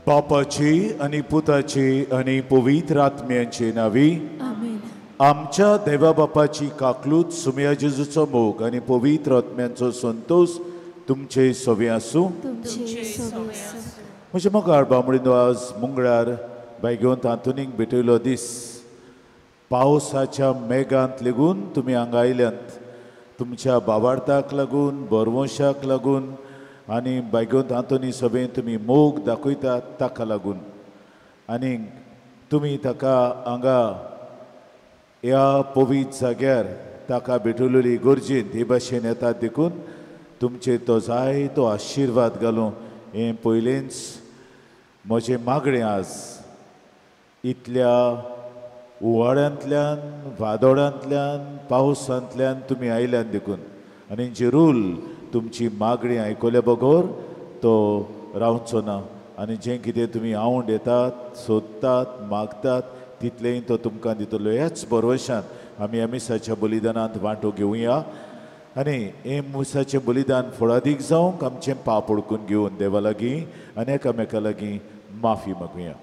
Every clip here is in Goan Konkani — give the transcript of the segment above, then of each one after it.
बापाची आनी पुताची आनी पवित्र आत्म्यांचे नावी आमच्या देवा बापाची काकलूत सुम्या जेजूचो मोग आनी पवित्र आत्म्यांचो संतोष तुमचे सवे आसूं. म्हजे मोगाळ बामणीनो, आज मंगळार बायगेवंत आंतोनीक भेटयलो दीस. पावसाच्या मेघांत लेगून तुमी हांगा आयल्यात. तुमच्या बावार्थाक लागून, बरवंशाक लागून आनी बायगेवंत आंतोनी सभेन तुमी मोग दाखयतात ताका लागून आनी तुमी ताका हांगा ह्या पवित्र जाग्यार ताका भेटवलेली गरजेन हे भाशेन येतात देखून तुमचेर तो जाय तो आशिर्वाद घालूं हें पयलेंच म्हजें मागणें. आज इतल्या उवाळ्यांतल्यान, वादोळांतल्यान, पावसांतल्यान तुमी आयल्यान देखून आनी जेरूल तुमची मागणी आयकल्या बगर तो रावचो ना आनी जें कितें तुमी आवड येतात, सोदतात, मागतात तितलेंय तो तुमकां दितलो. ह्याच भरवशान आमी ह्या मिसाच्या बलिदानांत वांटो घेवया आनी हें मिसाचें बलिदान फळादीक जावंक आमचें पाप ओळखून घेवन देवा लागीं आनी एकामेका लागीं माफी मागुया.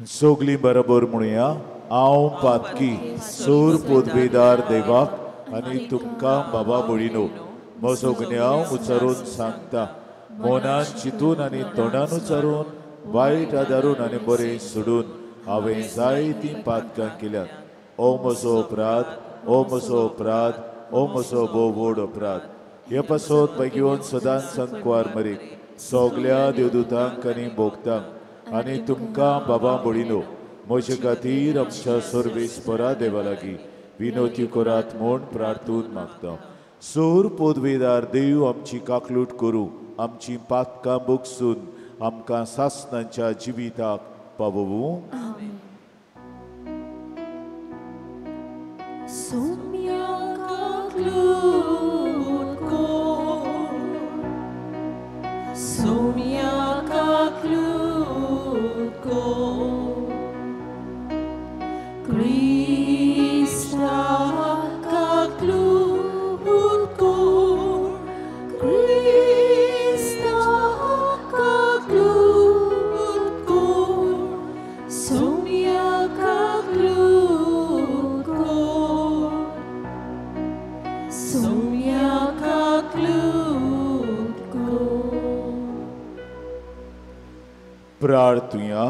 सगलीं बरोबर म्हणुया, हांव पातकी सूर पुदवेदार देवाक आनी तुमकां बाबा भयणीनो म्हजो गुन्यांव उच्चारून सांगता. मनान चिंतून आनी तोंडान उच्चारून, वायट आदारून आनी बरें सोडून हांवें जायतीं पातकां केल्यात. ओ म्हजो अपराध, ओ म्हजो अपराध, ओ म्हजो भोव व्हड अपराध. हे पासत बेगीन सदांच संकवार मरीक सगल्या देवदूतांक आनी भोगतांक आनी तुमकां बाबा भयणीनो म्हजे खातीर आमच्या सर्वेस्परा देवा लागीं विनोती करात म्हूण प्रार्थून मागता. सूर पदवेदार देव आमची काकलूट करूं, आमची पातकां बोगसून आमकां सासणाच्या जिविताक पावोवूं. प्रार्थुया.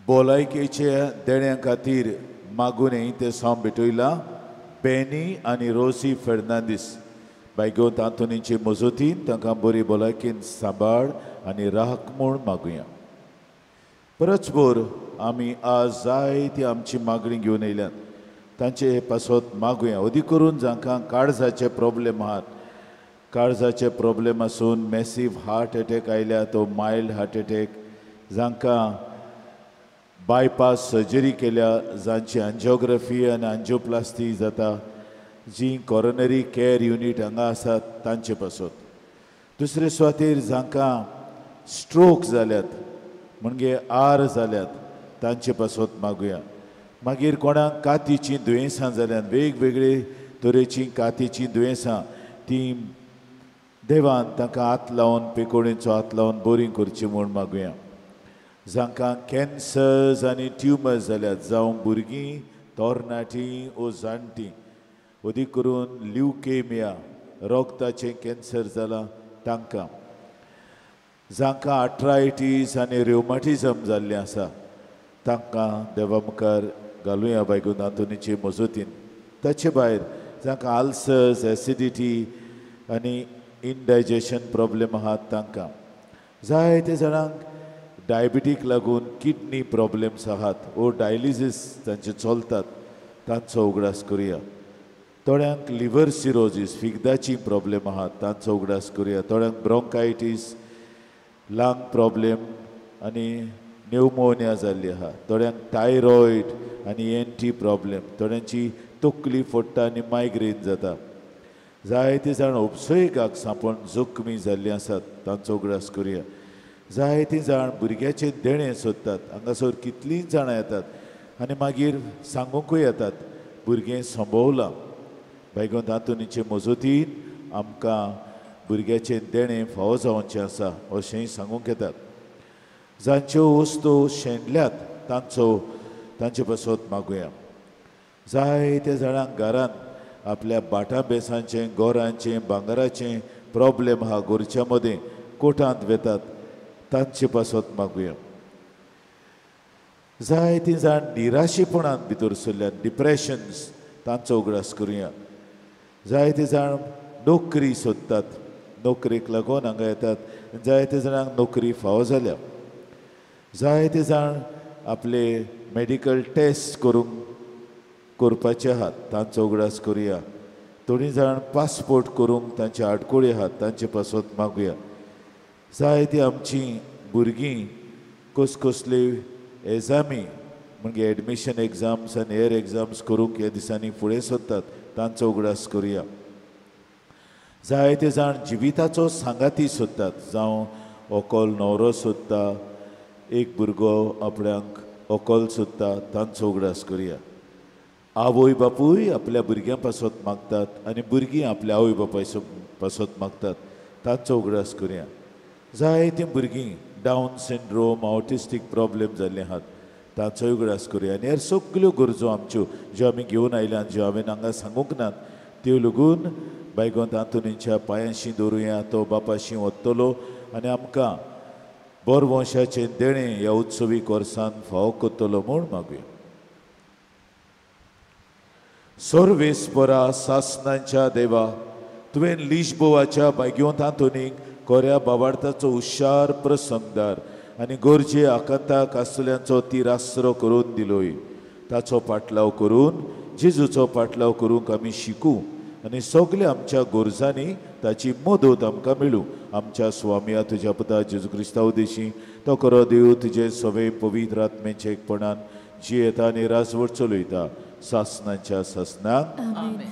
भलायकेच्या देण्या खातीर मागून ते साम भेटयला बेनी आनी रोसी फेर्नांदीस बायगोत आंतोनीचे मजतीन तांकां बरी भलायकेन सांबाळ आनी राख म्हूण मागुया. परचभर आमी आज जायती आमची मागणी घेवन येयल्यात, तांचे पासत मागुया. अदीक करून जांकां काळजाचे प्रॉब्लेम आहात, काळजाचे प्रॉब्लेम आसून मॅसीव हार्ट एटॅक आयल्या तो मायल्ड हार्ट एटॅक, जांकां बायपास सर्जरी केल्या, जांची अंजियोग्राफी आनी अंजियोप्लास्टी जाता, जी कॉरोनरी केअर युनीट हांगा आसात तांचे पासत. दुसरे सुवातेर जांकां स्ट्रोक जाल्यात म्हणजे आर जाल्यात तांचे पासत मागुया. मागीर कोणाक कातीचीं दुयेंसां जाल्यात, वेगवेगळे तरेचीं कातीचीं दुयेंसां, तीं देवान तांकां हात लावन पेकोणेचो हात लावन बरीं करची म्हूण मागुया. जांकां कॅन्सर्स आनी ट्युमर्स जाल्यात, जावं भुरगीं, तरणाटीं ओ जाणटीं, अदीक करून ल्युकेमिया रोगताचें कॅन्सर जालां तांकां, जांकां आर्थरायटीस आनी रेवमाटिजम जाल्लें आसा तांकां देवा मुखार घालुया बायगून आंतोनीचे मजतीन. ताचे भायर जांकां आल्सर्स, एसिडिटी आनी इनडायजेशन प्रॉब्लेम आहात तांकां, जायते जाणांक डायबिटीक लागून किडनी प्रॉब्लेम्स आहात ओ डायलिसीस तांचे चलतात तांचो उगडास करुया. थोड्यांक लिवर सिरोजीस, फिगदाची प्रॉब्लेम आहात तांचो उगडास करुया. थोड्यांक ब्रोंकायटीस, लंग प्रॉब्लेम आनी न्युमोनिया जाल्ली आहा, थोड्यांक थायरॉयड आनी एन टी प्रॉब्लेम, थोड्यांची तकली फोडटा आनी मायग्रेन जाता. जायते जाण उपसयगाक सांपोवन जखमी जाल्ली आसात तांचो उगडास करुया. जायते जाण भुरग्याचें देणें सोदतात, हांगासर कितलींच जाणां येतात आनी मागीर सांगूंकूय येतात भुरगें संभवलां. बायगोन आंतोनीचे मजतीन आमकां भुरग्याचें देणें फावो जावचें आसा अशेंय सांगूंक येतात. जांच्यो वस्तू शेणल्यात तांचो तांचे पासत मागुया. जायते जाणांक घरांत आपल्या भाटां बेसांचें, गोरांचें, भांगराचें प्रॉब्लेम आहा, गोरच्या मदें कोर्टांत वेतात तांचे पासत मागुया. जायतीं जाण निराशेपणान भितर सरल्यात, डिप्रेशन्स, तांचो उगडास करुया. जायते जाण नोकरी सोदतात, नोकरेक लागून हांगा येतात, जायते जाणांक नोकरी फावो जाल्या. जायते जाण आपले मेडिकल टेस्ट करपाचे आहात तांचो उगडास करुया. थोडीं जाण पासपोर्ट करूंक तांचे आडकोळी आहात तांचे पासत मागुया. जायती आमचीं भुरगीं कसकसली एग्जामी म्हणजे एडमिशन एग्जाम्स आनी हेर एग्जाम्स करूंक ह्या दिसांनी फुडें सोदतात तांचो उगडास करुया. जायते जाण जिविताचो सांगाती सोदतात, जावं व्हंकल न्हवरो सोदता, एक भुरगो आपणाक व्हंकल सोदता तांचो उगडास करुया. आवय बापूय आपल्या भुरग्यां पासत मागतात आनी भुरगीं आपल्या आवय बापाय पासत मागतात तांचो उगडास करुया. जायतीं भुरगीं डावन सिंड्रोम, ऑटिस्टीक प्रॉब्लेम जाल्ले आहात तांचोय उगडास करुया. आनी हेर सगल्यो गरजो आमच्यो ज्यो आमी घेवन आयल्यात, ज्यो हांवें हांगा सांगूंक नात त्यो लागून बायगोंत आंतोनीच्या पांयांशी दवरुया. तो बापाशी वतलो आनी आमकां बोरवंशाचें देणें ह्या उत्सवी वर्सान फावो करतलो म्हूण मागुया. सर्वेस्परा सासनांच्या देवा, तुवें लिशबोवाच्या बायगोंत आंतोनीक कोऱ्या बाबार्थाचो हुशार प्रसंगदार आनी गरजे आकांताक आसल्यांचो तिरासरो करून दिलोय. ताचो पाटलाव करून जेजूचो पाटलाव करूंक आमी शिकूं आनी सगल्या आमच्या गरजांनी ताची मदत आमकां मेळूं. आमच्या स्वामया तुज्या पुता जेजू क्रिस्तांव देशी तो खरो देव तुजे सवे पवित्र आत्म्याचे एकपणान जियेता आनी राजवट चलयता सासनाच्या सासनाक. आमेन.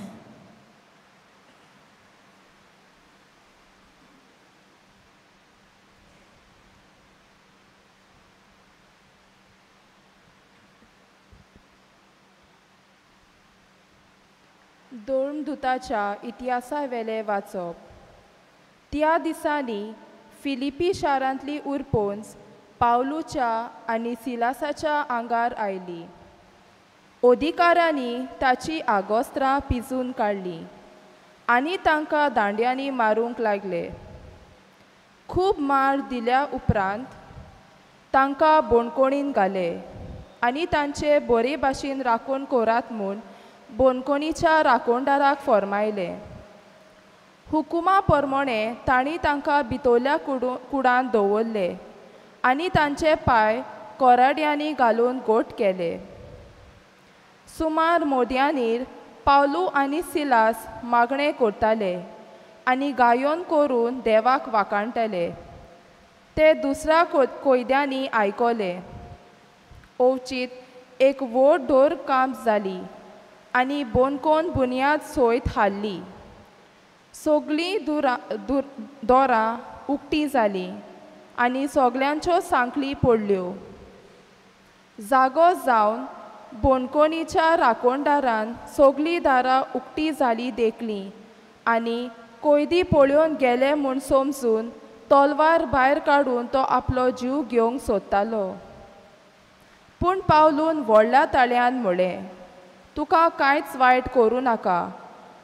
धर्मदूताच्या इतिहासावेलें वाचप. त्या दिसांनी फिलिपी शारांतली उरपोंज पावलूच्या आनी सिलासाच्या आंगार आयली. अधिकाऱ्यांनी ताची आगोस्त्रां पिजून काडलीं आनी तांकां दांड्यांनी मारूंक लागले. खूब मार दिल्या उपरांत तांकां बोणकोणीन घाले आनी तांचे बरे भाशेन राखण करात म्हूण बोनकोणीच्या राखणदाराक फर्मायलें. हुकुमा प्रमाणे तांणी तांकां भितरल्या कुडांत दवरले आनी तांचे पांय कोराड्यांनी घालून गोट केले. सुमार मोद्यानीर पावलू आनी सिलास मागणें करताले आनी गायोन करून देवाक वाखाणटाले. ते दुसऱ्या कोयद्यांनी आयकले. अवचीत एक व्हड ढोर कांप जाली आनी बोनकोन बुन्याद सोयत हाडली. सगळीं दोरां उक्ती जालीं आनी सगळ्यांच्यो सांखळी पडल्यो. जागो जावन बोनकोनीच्या राखणदारान सगळीं दारां उक्ती जाली देखली आनी कोयदी पळोवन गेले म्हूण समजून तलवार भायर काडून तो आपलो जीव घेवंक सोदतालो. पूण पावलून व्हडल्या ताळ्यान म्हळें, तुका कांयच वायट करूं नाका,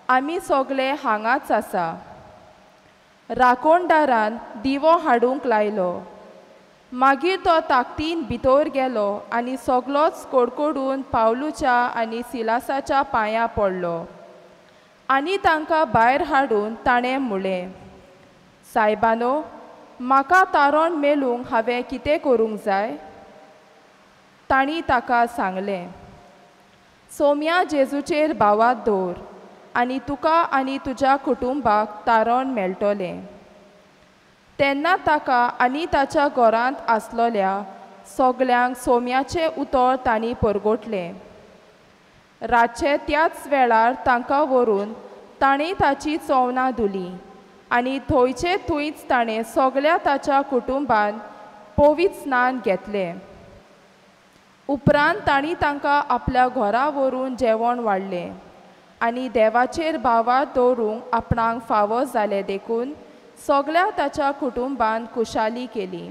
आमी सगळे हांगाच आसा. राखणदारान दिवो हाडूंक लायलो. मागीर तो ताकदीन भितर गेलो आनी सगलोच कडकडून पावलूच्या आनी सिलासाच्या पांयां पडलो आनी तांकां भायर हाडून ताणें म्हळें, सायबानो, म्हाका तारण मेळूंक हांवें कितें करूंक जाय? तांणी ताका सांगलें, सोम्या जेजूचेर भावात दवर आनी तुका आनी तुज्या कुटुंबाक तारण मेळटलें. तेन्ना ताका आनी ताच्या घरांत आसलोल्या सगल्यांक सोम्याचें उतर तांणी परगटलें. रातचे त्याच वेळार तांकां व्हरून ताणें ताची चोवनां धुली आनी थंयचे थंयच ताणें सगल्या ताच्या कुटुंबान पवित्र स्नान घेतलें. उपरांत तांणी तांकां आपल्या घरा व्हरून जेवण वाडलें आनी देवाचेर भावार दवरूंक आपणाक फावो जालें देखून सगल्या ताच्या कुटुंबान खुशाली केली.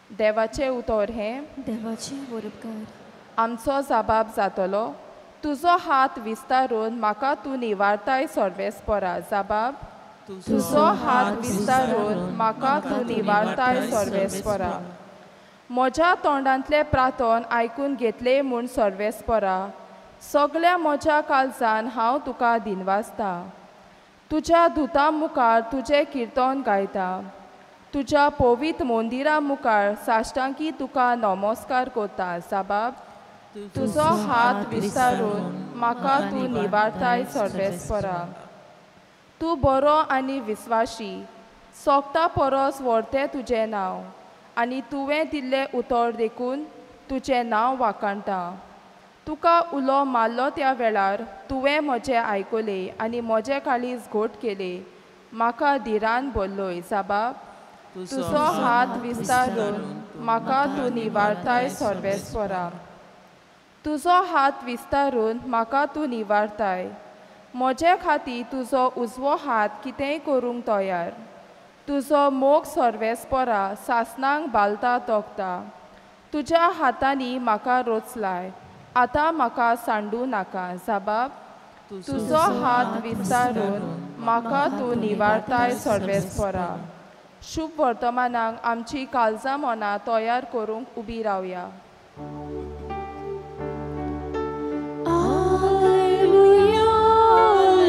देवाचें उतर हें. देवाचें वरपकार. आमचो जबाब जातलो, तुजो हात विस्तारून म्हाका तूं निवारताय सर्वेस्परा. जबाब, तुजो हात विस्तारून म्हाका तूं निवारताय सर्वेस्परा. म्हज्या तोंडांतलें प्रार्थन आयकून घेतलें म्हूण सर्वेस्परा, सगल्या म्हज्या काळजान हांव तुका दिनवासता. तुज्या दुता मुखार तुजें किर्तन गायता, तुज्या पवित्र मंदिरा मुखार साश्टांकी तुका नमस्कार करता. जबाब, तुजो हात विस्तारून म्हाका तूं निवारताय सर्वेस्परा. तूं बरो आनी विस्वाशी, सोगता परस व्हरतें तुजें नांव आनी तुवें दिल्लें उतर देखून तुजें नांव वाखाणटा. तुका उलो मारलो त्या वेळार तुवें म्हजें आयकलें आनी म्हजें काळीज घोट केलें, म्हाका धिरान भरलोय. जबाब, तुजो हात विस्तारून म्हाका तूं निवारताय सर्वेस्परा. तुजो हात विस्तारून म्हाका तूं निवारताय. म्हजे खातीर तुजो उजवो हात कितेंय करूंक तयार. तुजो मोग सर्वेस्परा सासणांक बालता तोखता. तुज्या हातांनी म्हाका रोचलाय, आतां म्हाका सांडू नाका. जबाब, तुजो हात विस्तारून म्हाका तूं निवारताय सर्वेस्परा. शुभ वर्तमानाक आमची काळजां मनां तयार करूंक उबी रावया. Alleluia,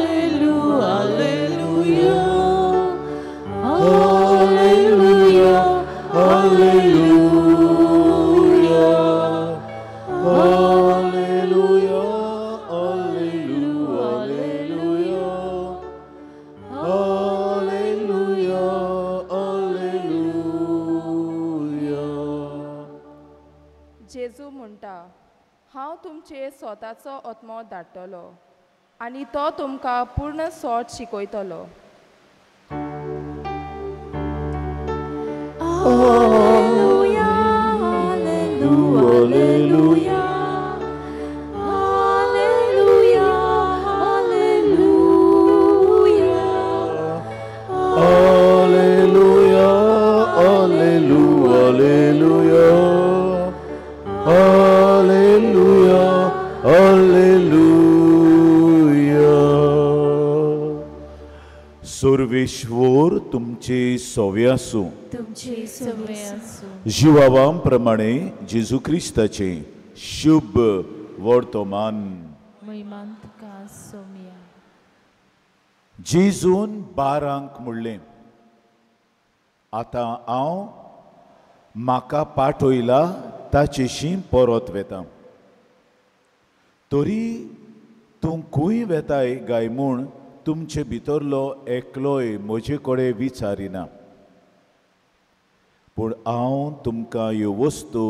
Alleluia, Alleluia, Alleluia, Alleluia, Alleluia. जेजू म्हणटा, हांव तुमचे स्वताचो आत्मो धाडटलो आनी तो तुमकां पूर्ण सोट शिकयतलो. Alleluia, Alleluia, Alleluia, Alleluia, Alleluia, Alleluia, Alleluia, Alleluia. Surveshwar तुमचे सवे आसूं. तुमचे सवे आसूं. जिवावां प्रमाणे जेजू क्रिस्ताचे शुभ वर्तमान. महिमा तुका सोम्या. जेजून बारांक म्हणलें, आतां हांव म्हाका पाठयला ताचेशी परत वेता. तरी तूं खंय वेताय गाय म्हूण तुमचे भितरलो एकलोय म्हजे कडेन विचारिना. पूण हांव तुमकां ह्यो वस्तू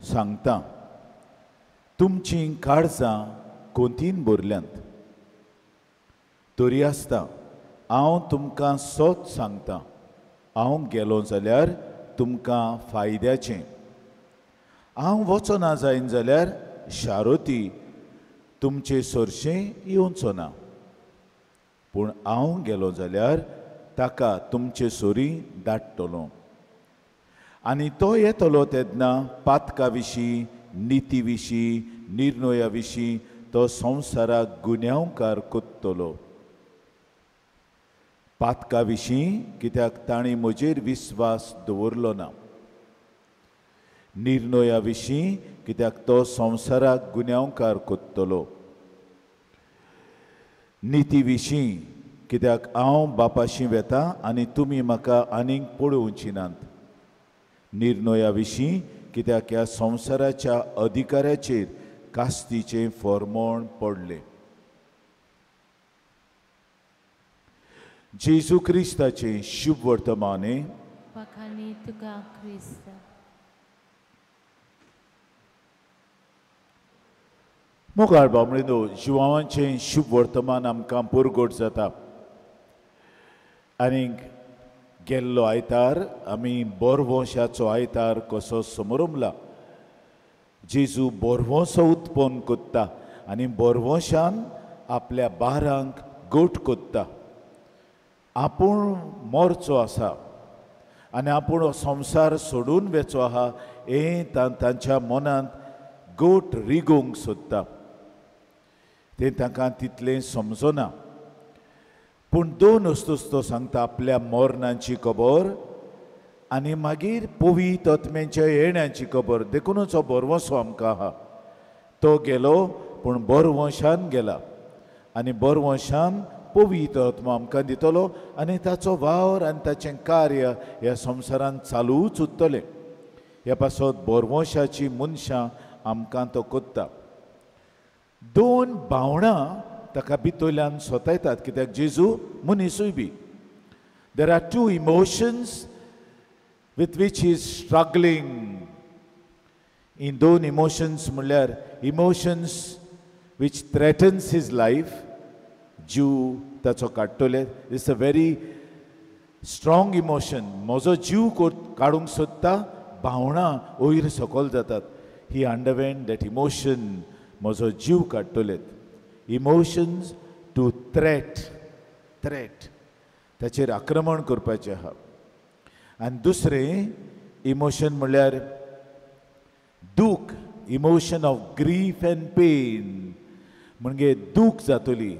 सांगता, तुमचीं काळजां कोंतीन भरल्यांत. तरी आसता हांव तुमकां सत सांगता, हांव गेलो जाल्यार तुमकां फायद्याचें. हांव वचना जायन जाल्यार शारोती तुमचे सरशें येवचो ना, पूण हांव गेलो जाल्यार ताका तुमचे सरी धाडटलो. आनी तो येतलो तेन्ना पातका विशीं, निती विशीं, निर्णया विशीं तो संवसाराक गुन्यांवकार कोत्तलो. पातका विशीं कित्याक तांणी म्हजेर विस्वास दवरलो ना, निर्णया विशीं कित्याक तो संवसाराक गुन्यांवकार कोत्तलो, निती विशीं कित्याक हांव बापाशी वेता आनी तुमी म्हाका आनीक पळोवची नात, निर्णया विशीं कित्याक ह्या संवसाराच्या अधिकाऱ्याचेर कास्तीचें फॉर्मोण पडलें. जेजू क्रिस्ताचें शुभ वर्तमाने. मोगाळ बामणेनो, जिवांचें शुभ वर्तमान आमकां पुरगोट जाता. आनीक गेल्लो आयतार आमी बोरवंशाचो आयतार कसो समरमला. जेजू बोरवंसो उत्पन्न कोत्ता आनी बोरवंशान आपल्या बारांक गोट कोत्ता. आपूण मोरचो आसा आनी आपूण संवसार सोडून वेचो आहा हें तांच्या मनांत गोट रिगोवंक सोदता. तें तांकां तितलें समजना. पूण दोन वस्तूस तो सांगता, आपल्या मरणाची खबर आनी मागीर पवित्र आत्म्याच्या येण्याची खबर. देखूनच हो बरवंसो आमकां आहा. तो गेलो पूण बरवंशान गेला आनी बरवंशान पवित्र आत्मा आमकां दितलो आनी ताचो वावर आनी ताचें कार्य ह्या संवसारांत चालूच उरतलें. ह्या पासत बरवंशाची मनशां आमकां तो कोत्ता. दोन भावणां ताका भितरल्यान सोतायतात कित्याक जेजू मनीसूय बी. There are two emotions with which he is struggling. In दोन इमोशन्स म्हणल्यार emotions which threatens his life, जीव ताचो काडटले. It's a very strong emotion. म्हजो जीव काडूंक सोदता, भावणां वयर सकयल जातात. ही अंडरवेंट that emotion, म्हजो जीव काडटले. इमोशन्स टू थ्रेट, थ्रेट ताचेर आक्रमण करपाचें आहा. आनी दुसरें इमोशन म्हणल्यार दूख, emotion of grief and pain, म्हणजे दूख जातली.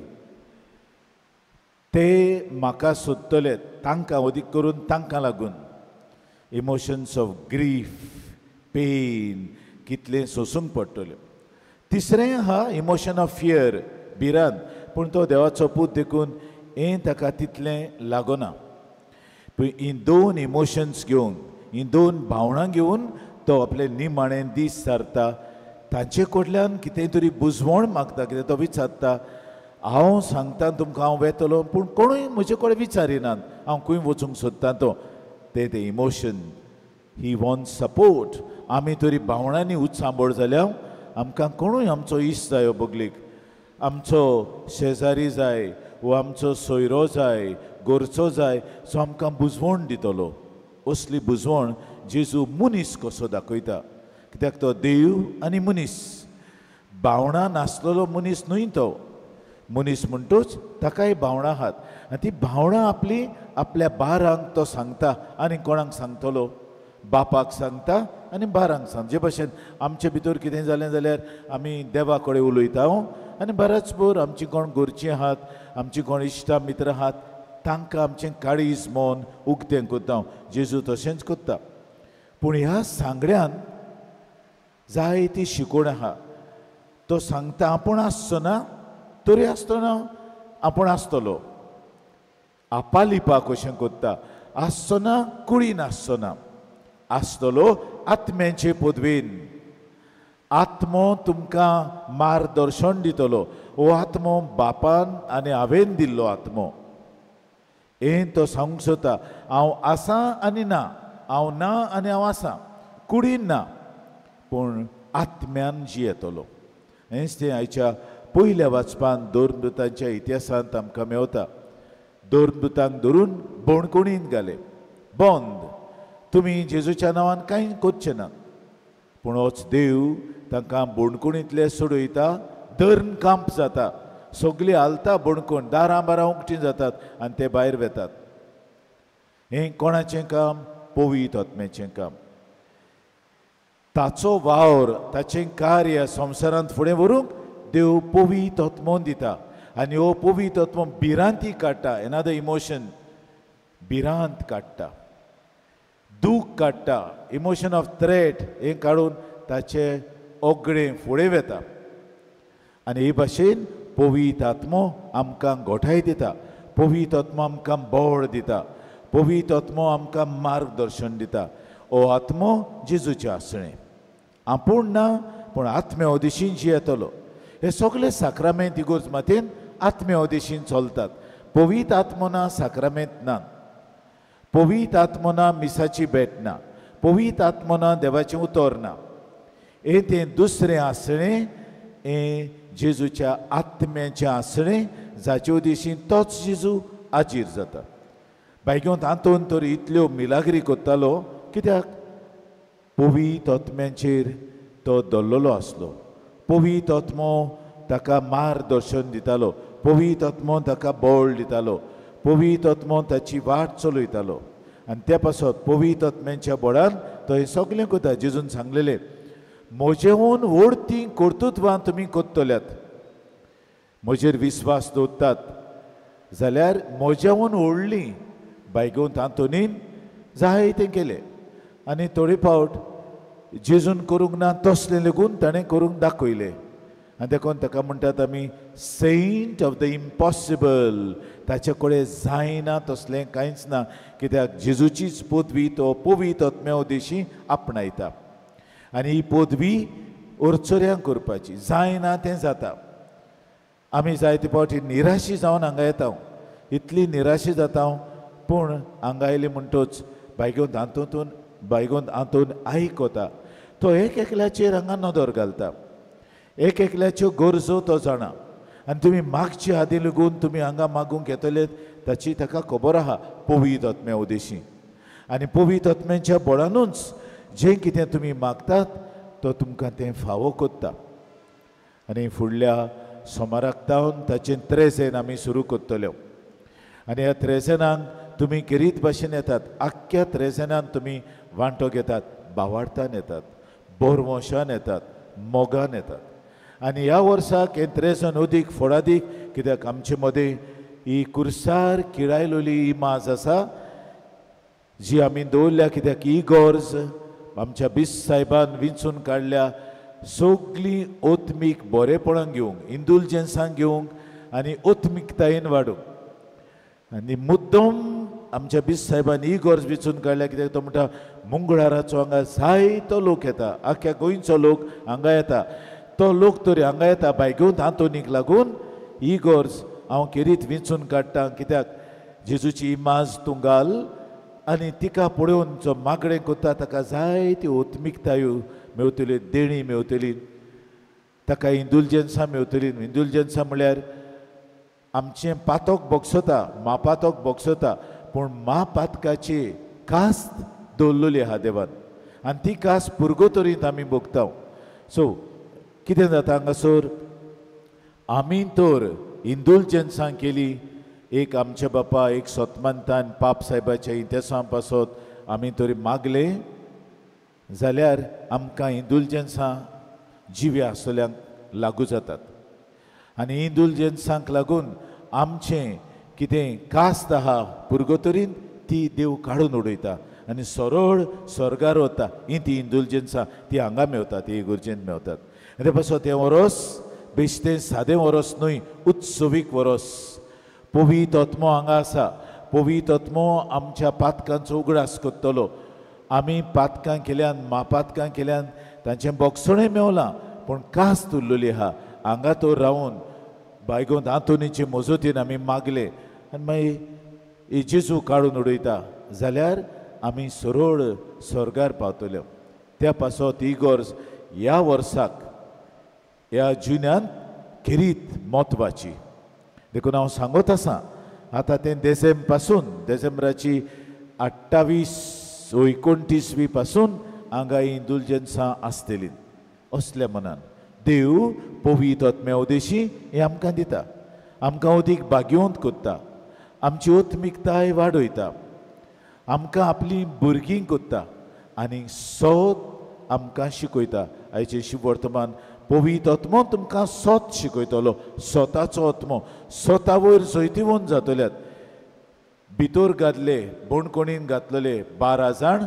ते म्हाका सोदतले, तांकां अदीक करून तांकां लागून इमोशन्स ऑफ ग्रीफ पेन कितलें सोसूंक पडटलें. तिसरें आहा इमोशन ऑफ फियर, भिरांत. पूण तो देवाचो पूत देखून हें ताका तितलें लागना. पूण ही दोन इमोशन्स घेवन, ही दोन भावनां घेवन तो आपले निमाणें दीस सारता. तांचे कडल्यान कितें तरी बुजवण मागता, कितें तो विचारता. हांव सांगता तुमकां हांव वेतलो, पूण कोणूय म्हजे कडेन विचारिनात हांव खंय वचूंक सोदता तो. तें तें इमोशन, he want support. आमी तरी भावणांनी उचांबळ जाल्यार आमकां कोणूय आमचो इश्ट जायो बगलेक, आमचो शेजारी जाय वो आमचो सोयरो जाय, गोरचो जाय, सो आमकां बुजवण दितलो. असली बुजवण जेजू मनीस कसो दाखयता, कित्याक तो देव आनी मनीस. भावणां नासलेलो मनीस न्हय तो. मनीस म्हणटूच ताकाय भावणां आहात आनी ती भावणां आपली आपल्या बारांक तो सांगता. आनी कोणाक सांगतलो? बापाक सांगता आनी बारांक सांगता. जे भशेन आमचे भितर कितें जालें जाल्यार आमी देवा कडेन उलयता आनी बऱ्याच भर आमची कोण घरचीं आहात, आमची कोण इश्टां मित्रां आहात, तांकां आमचें काळीज मन उक्तें करता. जेजू तशेंच करता. पूण ह्या सांगड्यान जायती शिकवण आहा. तो सांगता आपूण आसचो ना तरी आसतना आपूण आसतलो. आपालिपा कशें करता, आसचो ना कुडीन आसचो ना. आसतलो आत्म्याचे पदवेन. आत्मो तुमकां मार्गदर्शन दितलो. हो आत्मो बापान आनी हांवें दिल्लो आत्मो. हें तो सांगूंक सोदता, हांव आसा आनी ना, हांव ना आनी हांव आसा, कुडीन ना पूण आत्म्यान जियेतलो. हेंच तें आयच्या पयल्या वाचपान धर्मदूतांच्या इतिहासांत आमकां मेवता. धर्मदूतांक धरून बणकोणीन घाले, बंद, तुमी जेजूच्या नांवान कांय करचें ना. पूण होच देव तांकां बणकोणींतले सोडयता. धर्म कांप जाता, सगळी हालता बणकोण, दारां बारां उकटीं जातात आनी ते भायर वेतात. हें कोणाचें काम? पवित्र आत्म्याचें काम. ताचो वावर, ताचें कार्य संवसारांत फुडें व्हरूंक देव पवित्र आत्मो दिता. आनी हो पवित्र आत्मो भिरांती काडटा, एनादर इमोशन, भिरांत काडटा, दूख काडटा, इमोशन ऑफ थ्रेट हें काडून ताचें ओगडें फुडें वेता. आनी हे भाशेन पवित्र आत्मो आमकां गोठाय दिता, पवित्र आत्मो आमकां बळ दिता, पवित्र आत्मो आमकां मार्गदर्शन दिता. हो आत्मो जेजूचें आसणें, आपूण ना पूण आत्म्या उदेशीन जियेतलो. हे सगळे साक्रामेंत इगोर्ज मातेन आत्म्या उदेशीन चलतात. पवित्र आत्मो ना साक्रामेंत ना, पवित्र आत्मो ना मिसाची भेट ना, पवित्र आत्मो ना देवाचें उतर ना. हें तें दुसरें आसणें, हें जेजूच्या आत्म्याचें आसणें, जाचे उदेशीन तोच जेजू आजीर जाता. बायगोंत आंतोन तर इतल्यो मिलाग्री करतालो कित्याक? पवित्र आत्म्याचेर तो दवरलेलो आसलो. पवित्र आत्मो ताका मार्गदर्शन दितालो, पवित्र आत्मो ताका बळ दितालो, पवित्र आत्मो ताची वाट चलयतालो. आनी त्या पासत पवित्र आत्म्याच्या बळान तो हें सगळें करता. जेजून सांगलेलें, म्हजेहून व्हड तीं कर्तृत्वां तुमी करतल्यात, म्हजेर विस्वास दवरतात जाल्यार म्हजेहून व्हडलीं. बायगोंत आंतोनीन जायतें केलें आनी थोडे फावट जेजून करूंक ना तसलें लेगून ताणें करूंक दाखयलें. आनी देखून ताका म्हणटात आमी सेंट ऑफ the impossible. ताचे कडेन जायना तसलें कांयच ना, कित्याक जेजूचीच पदवी तो पवित्र आत्म्या उदेशी आपणायता. आनी ही पदवी अडचऱ्यांक करपाची, जायना तें जाता. आमी जायते फावटी निराशी जावन हांगा येता, इतली निराशी जाता, पूण हांगा आयली म्हणटच बायगोंत आंतोतून बायगोंत आंतोन आयकता. तो एक एकल्याचेर हांगा नदर घालता, एक एकल्याच्यो गरजो तो जाणा. आनी तुमी मागचे आदी लागून तुमी हांगा मागूंक येतले ताची ताका खबर आहा पवित्र आत्म्या उदेशी. आनी पवित्र आत्म्याच्या बळानूच जें कितें तुमी मागतात तो तुमकां तें फावो करता. आनी फुडल्या सोमाराक तावन ताचें त्रेजेन आमी सुरू करतल्यो. आनी ह्या त्रेजेनाक तुमी खेरीत भाशेन येतात, आख्ख्या त्रेजेनान तुमी वांटो घेतात, बावार्थान येतात, बोरवंशान येतात, मोगान येतात. आनी ह्या वर्साक हें त्रेजन अदीक फोडादीक, कित्याक आमचे मदें ही कुर्सार किळायलोली ही माज आसा जी आमी दवरल्या, कित्याक ही गरज आमच्या बीस सायबान विंचून काडल्या सगळीं ओत्मीक बरेपणां घेवंक, इंदुलजन्सां घेवंक आनी ओत्मिकतायेन वाडूंक. आनी मुद्दम आमच्या बीस सायबान ही गरज विंचून काडल्या, कित्याक तो म्हणटा मंगळाराचो हांगा जायतो लोक येता, आख्ख्या गोंयचो लोक हांगा येता, तो लोक तरी हांगा येता बायगोंत आंतोनीक लागून ही गरज हांव खेरीत विंचून काडटा, कित्याक जेजूची इमाज तूं घाल आनी तिका पळोवन जो मागणें करता ताका जायती ओत्मिकतायो मेवतली, देणी मेवतली, ताका इंदुलजन्सां मेवतली. इंदुलजन्सां म्हळ्यार आमचें पातक भोगसता, म्हापातक भोगसता, पूण म्हापातकाची कास्त दवरलेली आहा देवान आनी ती कास्त पुर्गोतरींत आमी भोगता. सो कितें जाता हांगासर आमी तर इंदुलजन्सां केली, एक आमच्या बापा एक सोतमंतान पाप सायबाच्या इतिहासां पासत आमी तरी मागले जाल्यार आमकां इंदुलजन्सां जिवी आसतल्यांक लागू जातात. आनी इंदुलजन्सांक लागून आमचें कितें कास्त आहा पुर्गोतरीन ती देव काडून उडयता आनी सरळ स्वर्गार वता. ही ती इंदुलजन्सां ती हांगा मेवतात, ती इगर्जेंत मेवतात. आनी ते पासत हें वरोस बेश्टें सादें वरोस न्हय, उत्सवीक वरोस. पवित्र आत्मो हांगा आसा, पवित्र आत्मो आमच्या पातकांचो उगडास करतलो, आमी पातकां केल्यान मापातकां केल्यान तांचें बोगसणें मेवलां पूण कास उरलेली आहा. हांगा तर रावन बायगोंत आंतोनीचे मजतीन आमी मागले आनी मागीर जेजू काडून उडयता जाल्यार आमी सरळ स्वर्गार पावतले. त्या पासत ही गरज ह्या वर्साक ह्या जुन्यान खेरीत म्हत्वाची. देखून हांव सांगत आसा आतां तें देसेंब पासून देसेंब्राची 28 29 पासून हांगा इंदुलजन्सां आसतली. असल्या मनान देव पवित्र आत्म्या उदेशी हें आमकां दिता, आमकां अदीक भाग्यवंत करता, आमची आत्मिकताय वाडयता, आमकां आपलीं भुरगीं करता आनी सत आमकां शिकयता. आयचे शुभवर्तमान पवित्र आत्मो तुमकां सत शिकयतलो, स्वताचो आत्मो स्वता वयर जैतिवंत जातल्यात. भितर घातले बणकोणीन घातलेले 12 जाण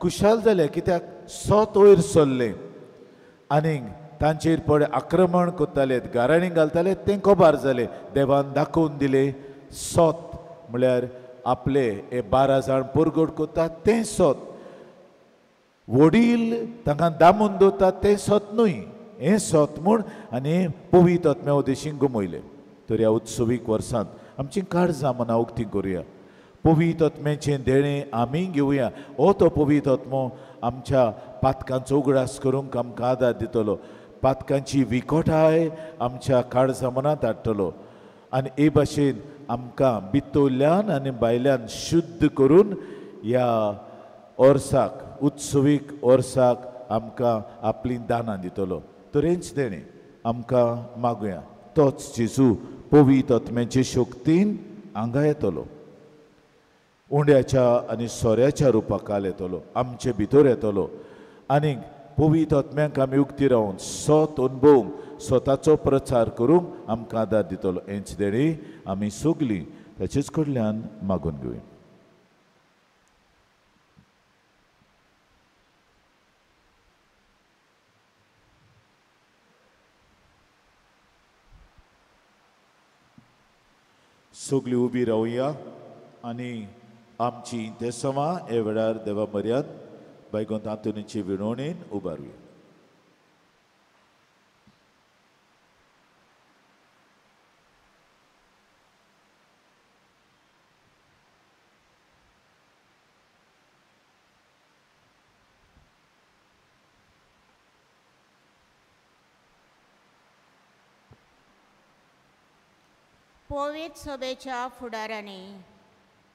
खुशाल जाले कित्याक सत वयर सरले आनीक तांचेर पळय आक्रमण करताले, गाराणी घालताले तें कबार जालें. देवान दाखोवन दिलें सत म्हळ्यार आपले हे 12 जाण परगट करतात तें सत, वडील तांकां दामून दवरतात तें सत न्हय, हें सत म्हूण आनी पवित्र आत्म्या उदेशीन गमयलें. तर ह्या उत्सवीक वर्सांत आमची काळजां मनां उक्ती करुया, पवित्र आत्म्याचें देणें आमी घेवया. हो तो पवित्र आत्मो आमच्या पातकांचो उगडास करूंक आमकां आदार दितलो, पातकांची विकोटाय आमच्या काळजां मनांत हाडटलो आनी हे भाशेन आमकां भितरल्यान आनी भायल्यान शुद्ध करून ह्या वर्साक उत्सवीक वर्साक आमकां आपलीं दानां दितलो. तर हेंच देणें आमकां मागुया. तोच जेजू पवित्र आत्म्याचे शक्तीन हांगा येतलो, उंड्याच्या आनी सोऱ्याच्या रुपाकाल येतलो, आमचे भितर येतलो आनी पवित्र आत्म्याक आमी उक्ती रावन सत अणभवूंक स्वताचो प्रचार करूंक आमकां आदार दितलो. हेंच देणें आमी सगलीं ताचेच कडल्यान मागून घेवया. सगळीं उबी रावया आनी आमची इंतेसांवां हे वेळार देवा मर्याद बायगोंत आंतोनीचे विणवणेन उबारुया. पवित्र सभेच्या फुडाऱ्यांनी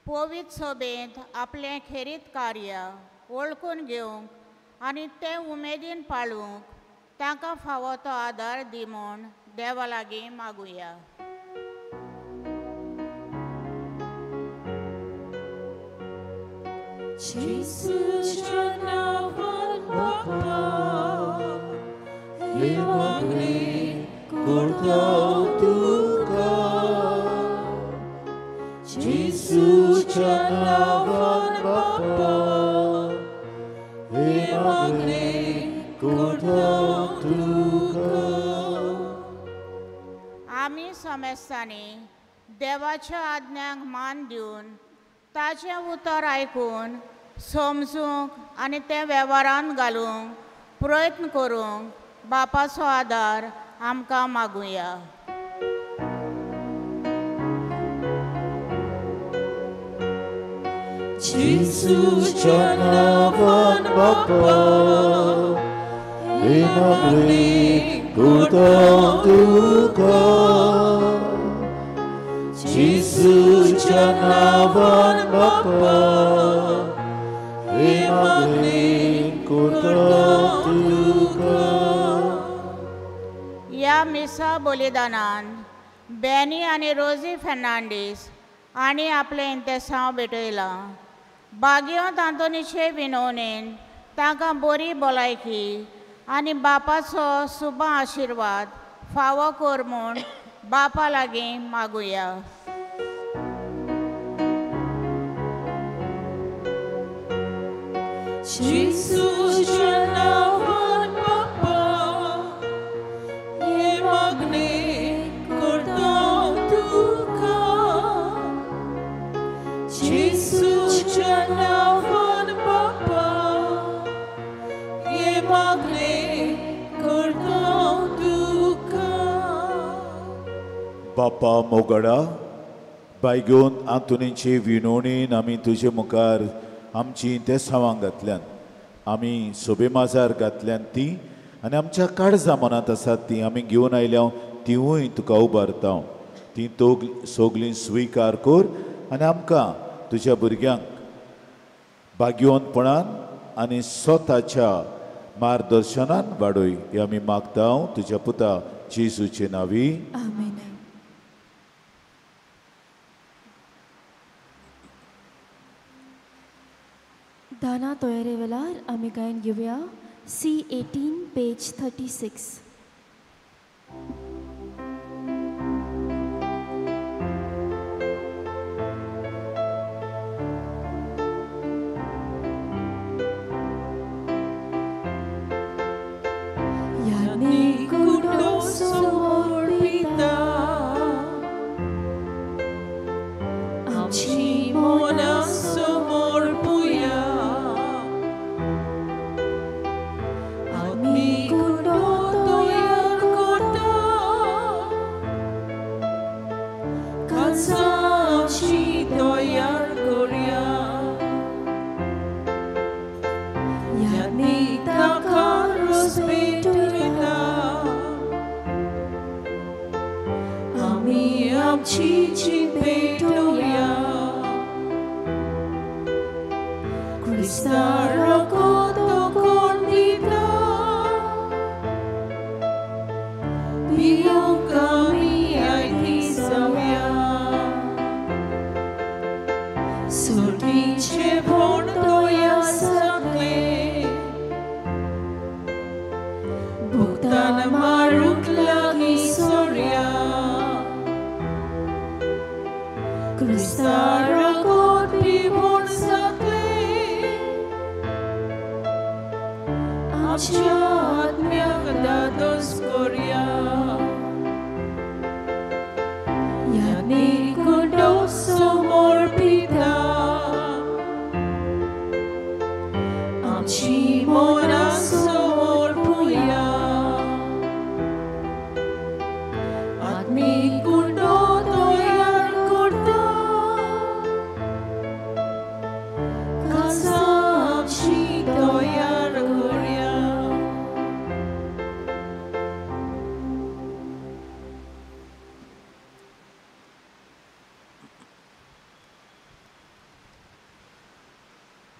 पवित्र सभेंत आपलें खेरीत कार्य वळखून घेवंक आनी तें उमेदीन पाळूंक तांकां फावो तो आदार दी म्हूण देवा लागीं मागुया. जेजूच्या नांवान बापा हें मागणें करता तुका, जेजूच्या नांवान बापा हें मागणें करता तुका. आमी समेस्तांनी देवाच्या आज्ञांक मान दिवन ताचें उतर आयकून समजूंक आनी तें वेव्हारांत घालूंक प्रयत्न करूंक बापाचो आदार आमकां मागुया. जेजूच्या नांवान बापा हें मागणें करता तुका, जेजूच्या नांवान बापा हें मागणें करता तुका. ह्या मिसा बलिदानान बेनी आनी रोजी फेर्नांडीस आनी आपलें इंतेसांव भेटयलां. बागियोंत आंतोनीचे विनवणेन तांकां बरी भलायकी आनी बापाचो सुबा आशिर्वाद फावो कर म्हूण बापा लागीं मागुया. जेजूच्या नांवान बापा हें मागणें करता तुका, जेजूच्या नांवान बापा बापा मोगडा बायगोन आंतोनीचे विनोणीन आमी तुजे मुखार आमची तेसांवां घातल्यान, आमी सोबे माजार घातल्यान ती आनी आमच्या काळजा मनांत आसात ती आमी घेवन आयल्या तिवूय तुका उबारता. ती सोगलीं स्विकार कर आनी आमकां तुज्या भुरग्यांक भाग्यवंतपणान आनी स्वताच्या मार्गदर्शनान वाडय हे आमी मागता तुज्या पुता जेजूचे नांवी. आमेन. दाना तयारे वेळार आमी गायन घेवया C18 page 36.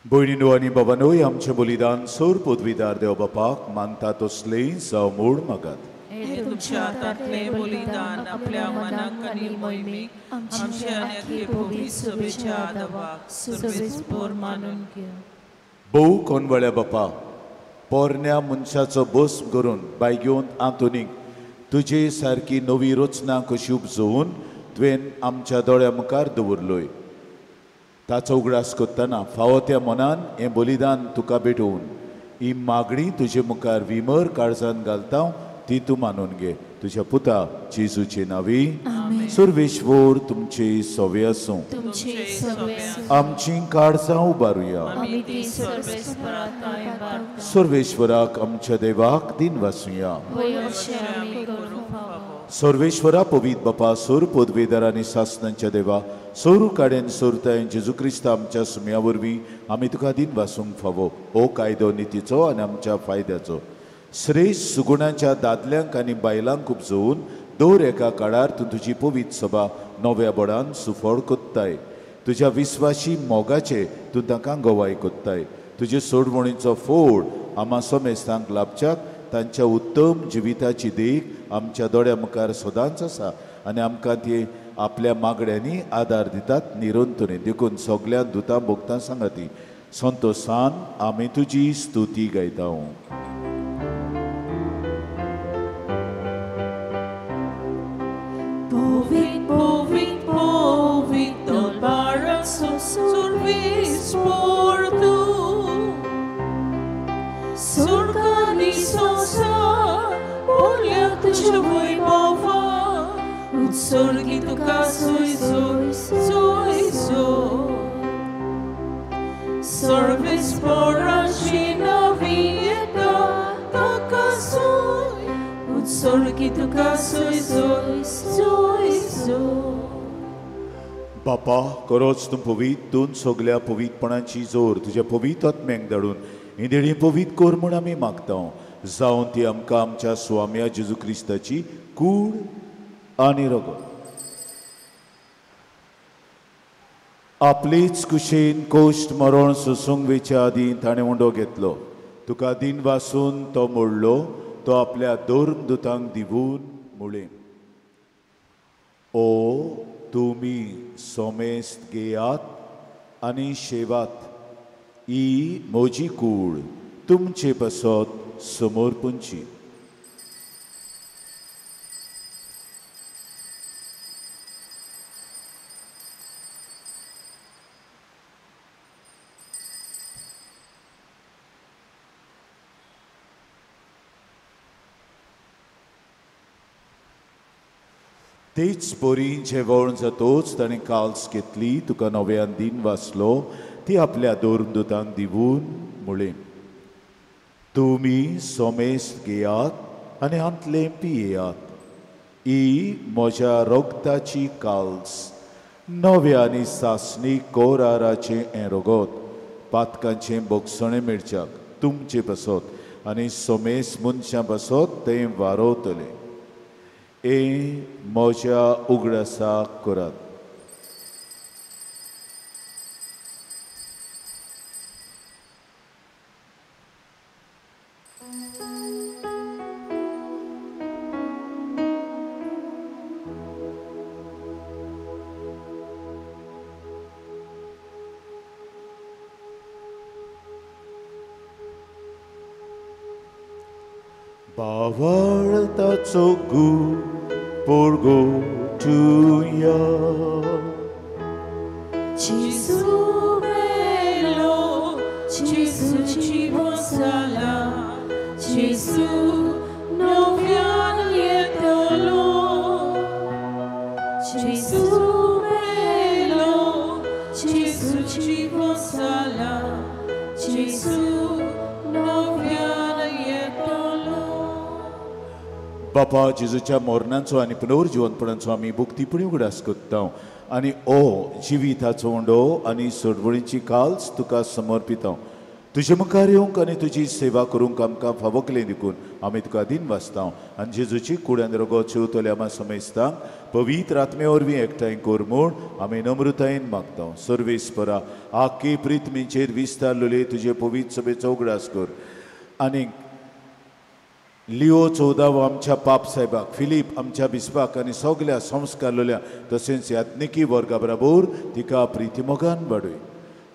भयणीनो आनी बाबानोय आमचें बलिदान सोर पदवीदार देव बापाक मानता तसलें जावं म्हूण मागात. तुमच्या हातांतलें बलिदान आपल्या मनाक आनी मोहिमेक आमच्या आनी पवित्र सभेच्या आदावाक सर्वेस्पोर मानून घे. भोव कोनवळ्या बापा, पोरण्या मनशाचो बोस करून बायगेवन आंतोनीक तुजे सारकी नवी रचना कशी उपजोवन तुवें आमच्या दोळ्या मुखार दवरलोय. ताचो उगडास करतना फावो त्या मनान हें बलिदान तुका भेटोवन ही मागणी तुजे मुखार विमर काळजान घालता ती तूं मानून घे. तुज्या पुता जेजूचे नांवी. सर्वेश्वर तुमचे सवे आसूं. आमची काळजां उबारुया. सर्वेश्वराक आमच्या देवाक दिन वासुया. सर्वेश्वरा पवित्र बापा सोर पदवेदार आनी सासनांच्या देवा सोरू काड्यान सोरताय जेजू क्रिस्त आमच्या सुम्या वरवीं आमी तुका दिन वासूंक फावो. हो कायदो नितीचो आनी आमच्या फायद्याचो श्रेश्ठ सुगुणाच्या दादल्यांक आनी बायलांक उपजोवन दर एका काळार तूं तुजी पवित्र सभा नव्या बळान सुफळ कोत्ताय. तुज्या विस्वाशी मोगाचे तूं तांकां गवाय कोत्ताय. तुजे सोडवणीचो फोड आमा समेस्तांक लाभच्याक तांच्या उत्तम जिविताची देख आमच्या दोळ्या मुखार सदांच आसा आनी आमकां ती आपल्या मागण्यांनी आदार दितात निरंतरी. देखून सगळ्या दुतां भोगतां सांगाती संतोसान आमी तुजी स्तुती गायता. Utsorgi tuka soi soi soi soi Service porashina vieta taka soi Utsorgi tuka soi soi soi बापा खरोच तूं पवित्र, तूं सगल्या पवित्रपणाची जोर तुज्या पवित्र आत्म्याक धाडून ही देणी पवित्र कर म्हूण आमी मागता, जावन ती आमकां आमच्या स्वाम्या जेजू क्रिस्ताची कूड आनी रगत. आपलीच कुशीन कोश्ट मरण सोसूंक वेच्या आदीं ताणें उंडो घेतलो, तुका दिन वासून तो मोडलो, तो आपल्या दोन दुतांक दिवून मुळें, ओ तुमी सोमेस्त घेयात आनी शेवात, ही म्हजी कूड तुमचे पासत समर्पणची. तेच परी जेवण जातोच ताणें काल्स घेतली, तुका नव्यान दिन वाचलो, ती आपल्या दोन दुतांक दिवून मुळें, तुमी सोमेस्त घेयात आनी हांतलें पियेयात, ही म्हज्या रगताची काल्स, नव्या आनी सासणी कोराराचें हें रगत पातकांचें भोगसणें मेळच्याक तुमचे पासत आनी सोमेस्त मनशां पासत तें वारोवतलें. ए म्हज्या उगडासाक करात. बावळताचो गू पोरगोटुया Gesù bello, Gesù ci sala, Gesù novian lietolo. Gesù bello, Gesù ci sala, Gesù novian lietolo. बापा जेजूच्या मरणाचो आनी पुनर्जिवंतपणाचो आमी भक्तीपणी उगडास करता आनी ओ जिविताचो उंडो आनी सोडवणीची काल्स तुका समर्पिता. तुजे मुखार येवंक आनी तुजी सेवा करूंक आमकां फावकलें देखून आमी तुका दिन वाचता आनी जेजूची कूड आनी रगत जेवतले आमा समेस्तांक पवित्र आत्मे वरवीं एकठांय कर म्हूण आमी नम्रतायेन मागता. सर्वेस्परा आख्खी प्रिथमीचेर विस्तारलेले तुजे पवित्र सभेचो उगडास कर आनी लिओ 14 आमच्या पाप साहेबाक, फिलीप आमच्या बिस्पाक आनी सगल्या संस्कारलेल्या तशेंच याज्ञिकी वर्गा बराबर तिका प्रितीमोगान वाडय.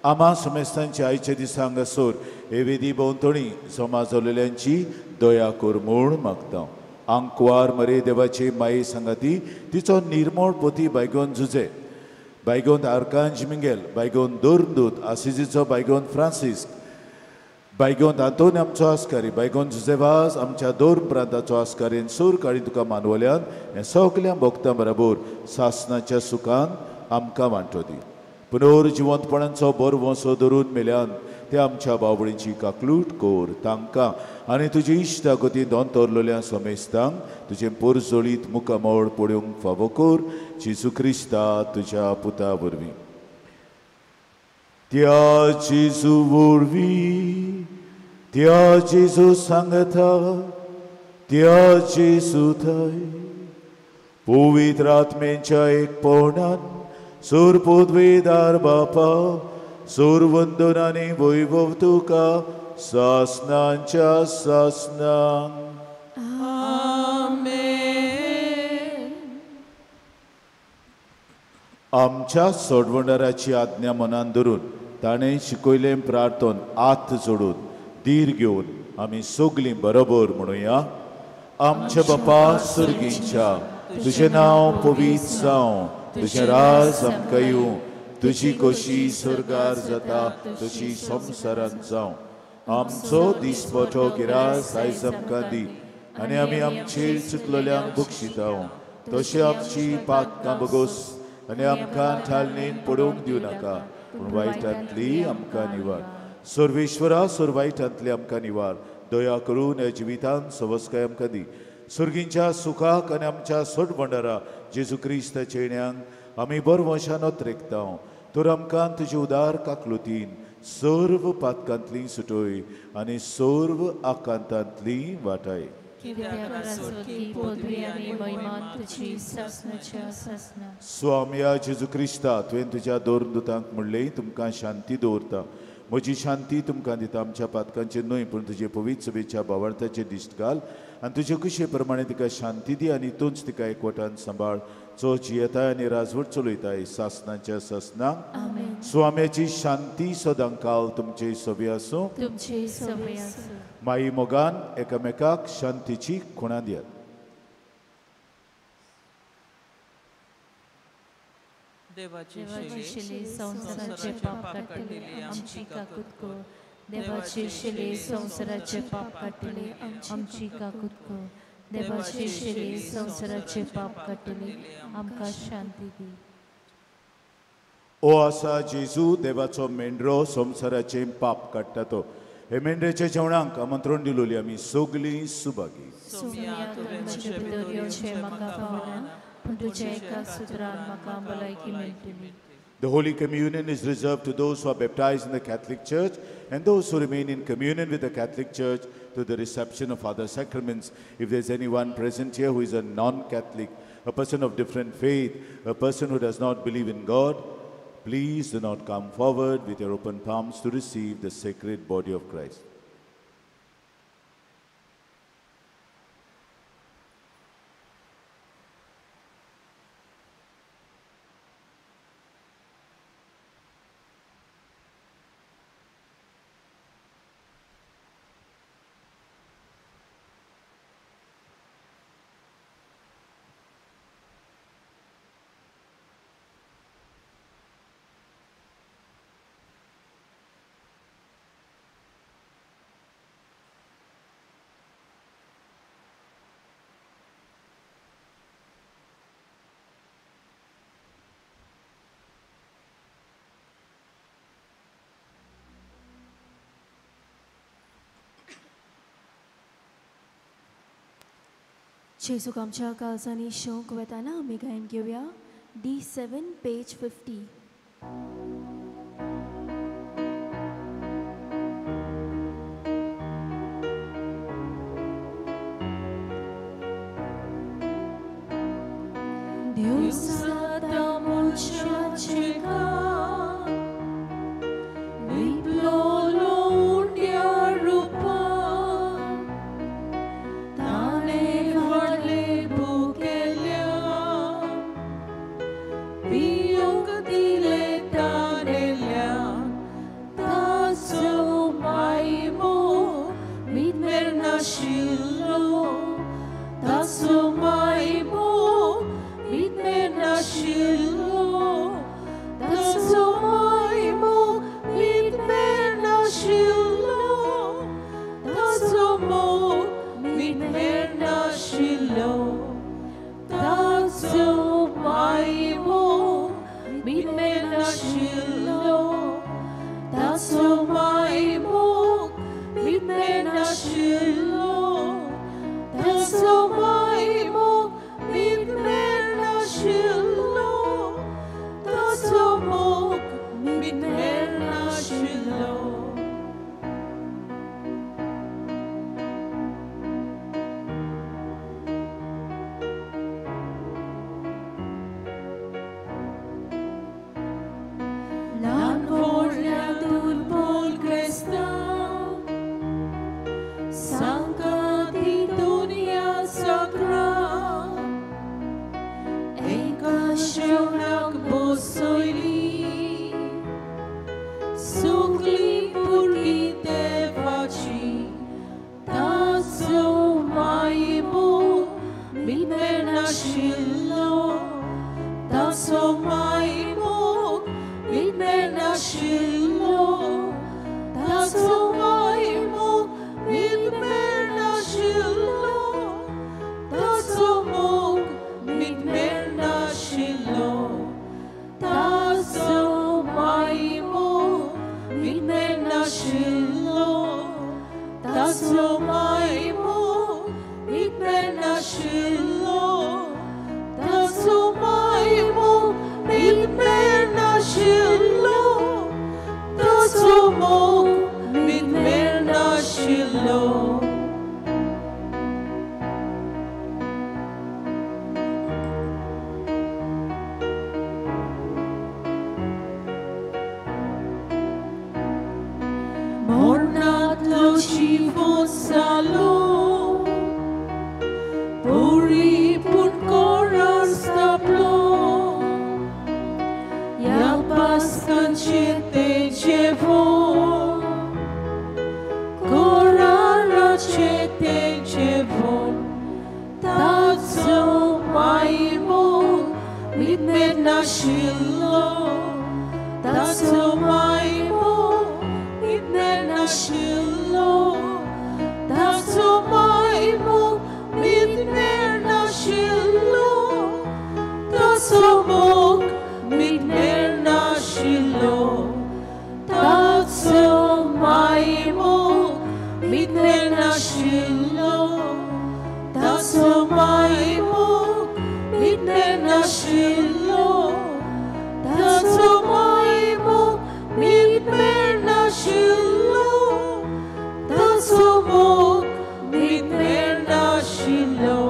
आमा समेस्तांच्या आयच्या दिसा हांगासर हे वेदी भोंवतणी जमा जाल्ल्यांची दया कर म्हूण मागता. आंकवार मरे देवाचे माये सांगाती तिचो निर्मळ पोती बायगोन झुजे, बायगोन आर्कांज मिंगेल, बायगोन दोरदूत आसिजीचो बायगोन फ्रांसिस्क, बायगोन आंतोनी आमचो आस्कारी, बायगोन जुजेवाज आमच्या दोन प्रांताचो आस्कारी, सूर काळी तुका मानवल्यान हें सगल्या भक्तां बराबर सासनाच्या सुखान आमकां वांटो दी. पुनर्जिवंतपणाचो बरो वंसो धरून मेल्यान ते आमच्या बावळींची काकलूट कोर तांकां आनी तुजी इश्टागती दोंतरलेल्या समेस्तांक तुजें पोरजोळीत मुखामळ पळोवंक फावो कर जेजू क्रिस्ता तुज्या पुता वरवीं. त्या जेजू वरवीं, त्या जेजू सांगता, त्या जेजू थंय पवित्र आत्म्याच्या एकपणान सूर पदवीदार बापा सूर वंदन आनी वैभव तुका सासनांच्या सासनांक. आमेन. आमच्या सोडवणाराची आज्ञा मनान धरून ताणें शिकयलें प्रार्थन आत जोडून धीर घेवन आमी सगलीं बरोबर म्हणुया. आमच्या बापा सुर्गींच्या, तुजें नांव पवित्र जावं, तुजें राज आमकां येवं, तुजी खोशी स्वर्गार जाता तशी संवसारांत जावं. आमचो दिसपटो गिरास आयज आमकां दी आनी आमी आमचेर चुकलेल्यांक बक्षिता तशें आमची पातकां बगोस आनी आमकां ठालणेन पडोवंक दिवं नाका, पूण वायटांतली आमकां निवार. सर्वेश्वरा, सर वायटांतली आमकां निवार. दया करून ह्या जिवितांत सवस्काय आमकां दी. सुर्गींच्या सुखाक आनी आमच्या सोडवणारा जेजू क्रिस्ताच्या येण्याक आमी बरवंशान अत्रेकता तर आमकां तुजे उदार काकलुतीन सर्व पातकांतली सुटय आनी सर्व आकांतांतली वाटाय. स्वाम्या जेजू क्रिस्ता, तुवें तुज्या दोन दुतांक म्हणलें तुमकां शांती दवरता, म्हजी शांती तुमकां दिता, आमच्या पातकांचेर न्हय पूण तुजे पवित्र सभेच्या भावार्थाचेर दिश्ट घाल आनी तुजे कुशे प्रमाणे तिका शांती दी आनी तूंच तिका एकवटान सांबाळ, जो जियेताय आनी राजवट चलयताय सासनाच्या सासनाक. स्वाम्याची शांती सदांकाल तुमचे सवे आसूं. माई मोगान एकामेकाक शांतीची खुणा दियात. देवाचे शिले संवसाराचे पाप काडटले आमची काकूत कर. देवाचे शिले संवसाराचे पाप काडटले आमची काकूत कर. देवाचे शिले संवसाराचे पाप काडटले आमकां शांती दी. ओ आसा जेजू देवाचो मेंढरो संवसाराचे पाप काडटा तो, हे मेंढरेच्या जेवणाक आमंत्रण दिलोली आमी सगळीं Subhagi. The Holy Communion is reserved to those who are baptized in the Catholic Church and those who remain in communion with the Catholic Church to the reception of other sacraments. If there's anyone present here who is a non-Catholic, a person of different faith, a person who does not believe in God, please do not come forward with your open palms to receive the sacred body of Christ. जेजूक आमच्या काळजांनी शोंक वेताना आमी गायन घेवया D7 page 50. Mit जालो बोरी पूण कोरार स्थापलो ह्या पास्कांचें तें जेवण कोराराचें तें जेवण ताचो मायमो मितमेर नाशिल्लो ताचो मायमो मितमेर नाशिल्लो ताचो मायमो मितमेर नाशिल्लो ताचो मोग मितमेर नाशिल्लो ताचो मायमो मितमेर नाशिल्लो ताचो मायमो मितमेर नाशिल्लो ताचो मायमो मितमेर नाशिल्लो ताचो मोग मितमेर नाशिल्लो.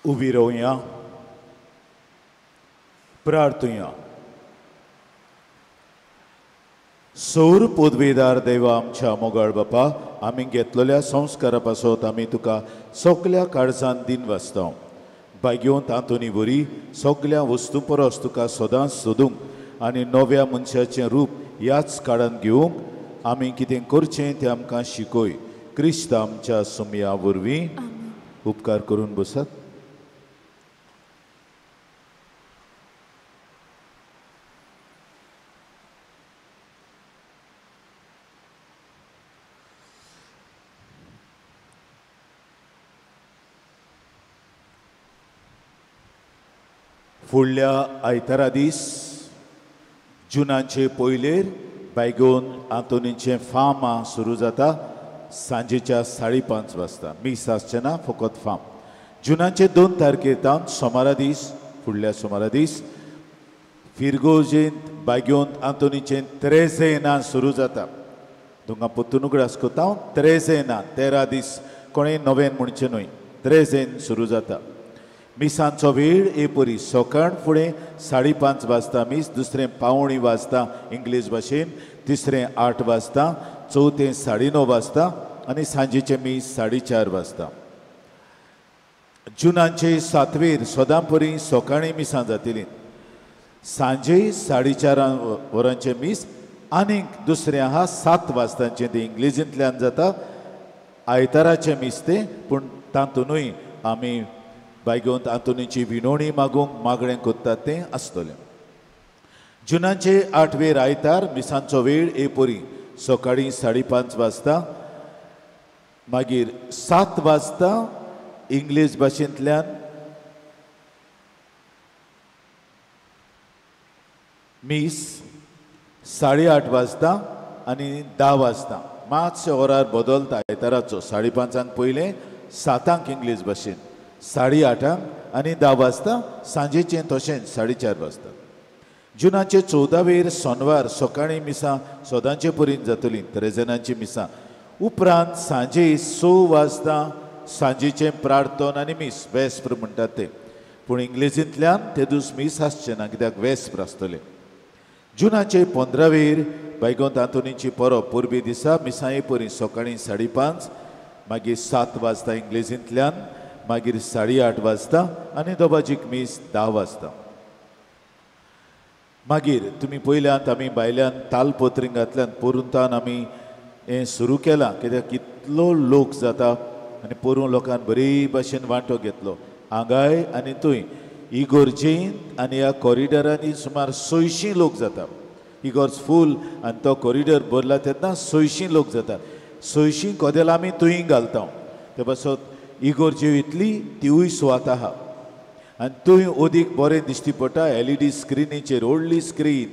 उबी रावया, प्रार्थुया. सौर पदवेदार देवा आमच्या मोगाळ बापा, आमी घेतलेल्या संस्कारा पासत आमी तुका सगल्या काळजान दिन वाचता. भाग्योंत आंतोनी वरी सगल्या वस्तू परस तुका सदांच सोदूंक आनी नव्या मनशाचें रूप ह्याच काळान घेवंक आमी कितें करचें तें आमकां शिकय. क्रिस्त आमच्या सुमया वरवीं. उपकार करून बसात. फुडल्या आयतारा दीस जुनाचे पयलेर बायगोन आंतोनीचें फार्म सुरू जाता सांजेच्या 5:30 वाजता. मीस आसचें ना, फकत फार्म. जुनाचे 2 तारखेर तावन सोमारा दीस, फुडल्या सोमारा दीस फिरगोजेंत बायगोन आंतोनीचें त्रेजेना सुरू जाता. तुमकां परतून उगडास करता हांव, त्रेजेना 13 दीस, कोणें नवेन म्हणचें न्हय, त्रेजेन सुरू जाता. मिसांचो वेळ ए परी सकाळ फुडें 5:30 वाजता मीस, दुसरें 2:45 वाजता इंग्लीश भाशेन, तिसरें 8 वाजता, चवथें 9:30 वाजता आनी सांजेचें मीस 4:30 वाजता. जुनाचे 7वेर सदां परी सकाळीं मिसां जातलीं, सांजे 4:30 वरांचें मीस आनीक दुसरें आहा 7 वाजतांचें, तें इंग्लिजींतल्यान जाता. आयताराचें मीस तें, पूण तातूंतूय आमी बायगोंत आंतोनीची विनवणी मागूंक मागणें करतात तें आसतलें. जुनाचे 8वेर आयतार मिसांचो वेळ ए परी सकाळीं 5:30 वाजता, मागीर 7 वाजता इंग्लीश भाशेंतल्यान मीस, 8:30 वाजता आनी 10 वाजता. मातशे वरार बदलता आयताराचो, 5:30 पयलें, 7 इंग्लीश भाशेन, 8:30 आनी 10 वाजता, सांजेचें तशेंच 4:30 वाजता. जुनाचे 14वेर सोनवार सकाळीं मिसां सदांचे परीन जातलीं, त्रेजनांची मिसां. उपरांत सांजे 6 वाजता सांजेचें प्रार्थन आनी मीस, वेस्प्र म्हणटात तें, पूण इंग्लिजींतल्यान ते दीस मीस आसचें ना कित्याक वेस्प्र आसतलें. जुनाचे 15वेर बायगोंत आंतोनीची परब, परबी दिसा मिसां हे परी सकाळीं 5:30, मागीर 7 वाजता इंग्लिजींतल्यान, मागीर 8:30 वाजता आनी दोबाजीक मीस 10 वाजता. मागीर तुमी पयल्यात आमी भायल्यान तालपोत्रिंगांतल्यान पोरुंतान आमी हें सुरू केलां कित्याक कितलो लोक जाता आनी पोरूं लोकान बरी भाशेन वांटो घेतलो हांगाय आनी थंय. इगोर्जेंत आनी ह्या कॉरिडरांनी सुमार 600 लोक जाता. इगोर्ज फूल आनी तो कॉरिडर भरला तेन्ना 600 लोक जाता. 600 कदेलां आमी थंय घालता. ते पासत इगोर्जे इतली तिवूय सुवात आहा आनी थंय अदीक बरें दिश्टी पडटा एलईडी स्क्रिनीचेर, व्हडली स्क्रीन.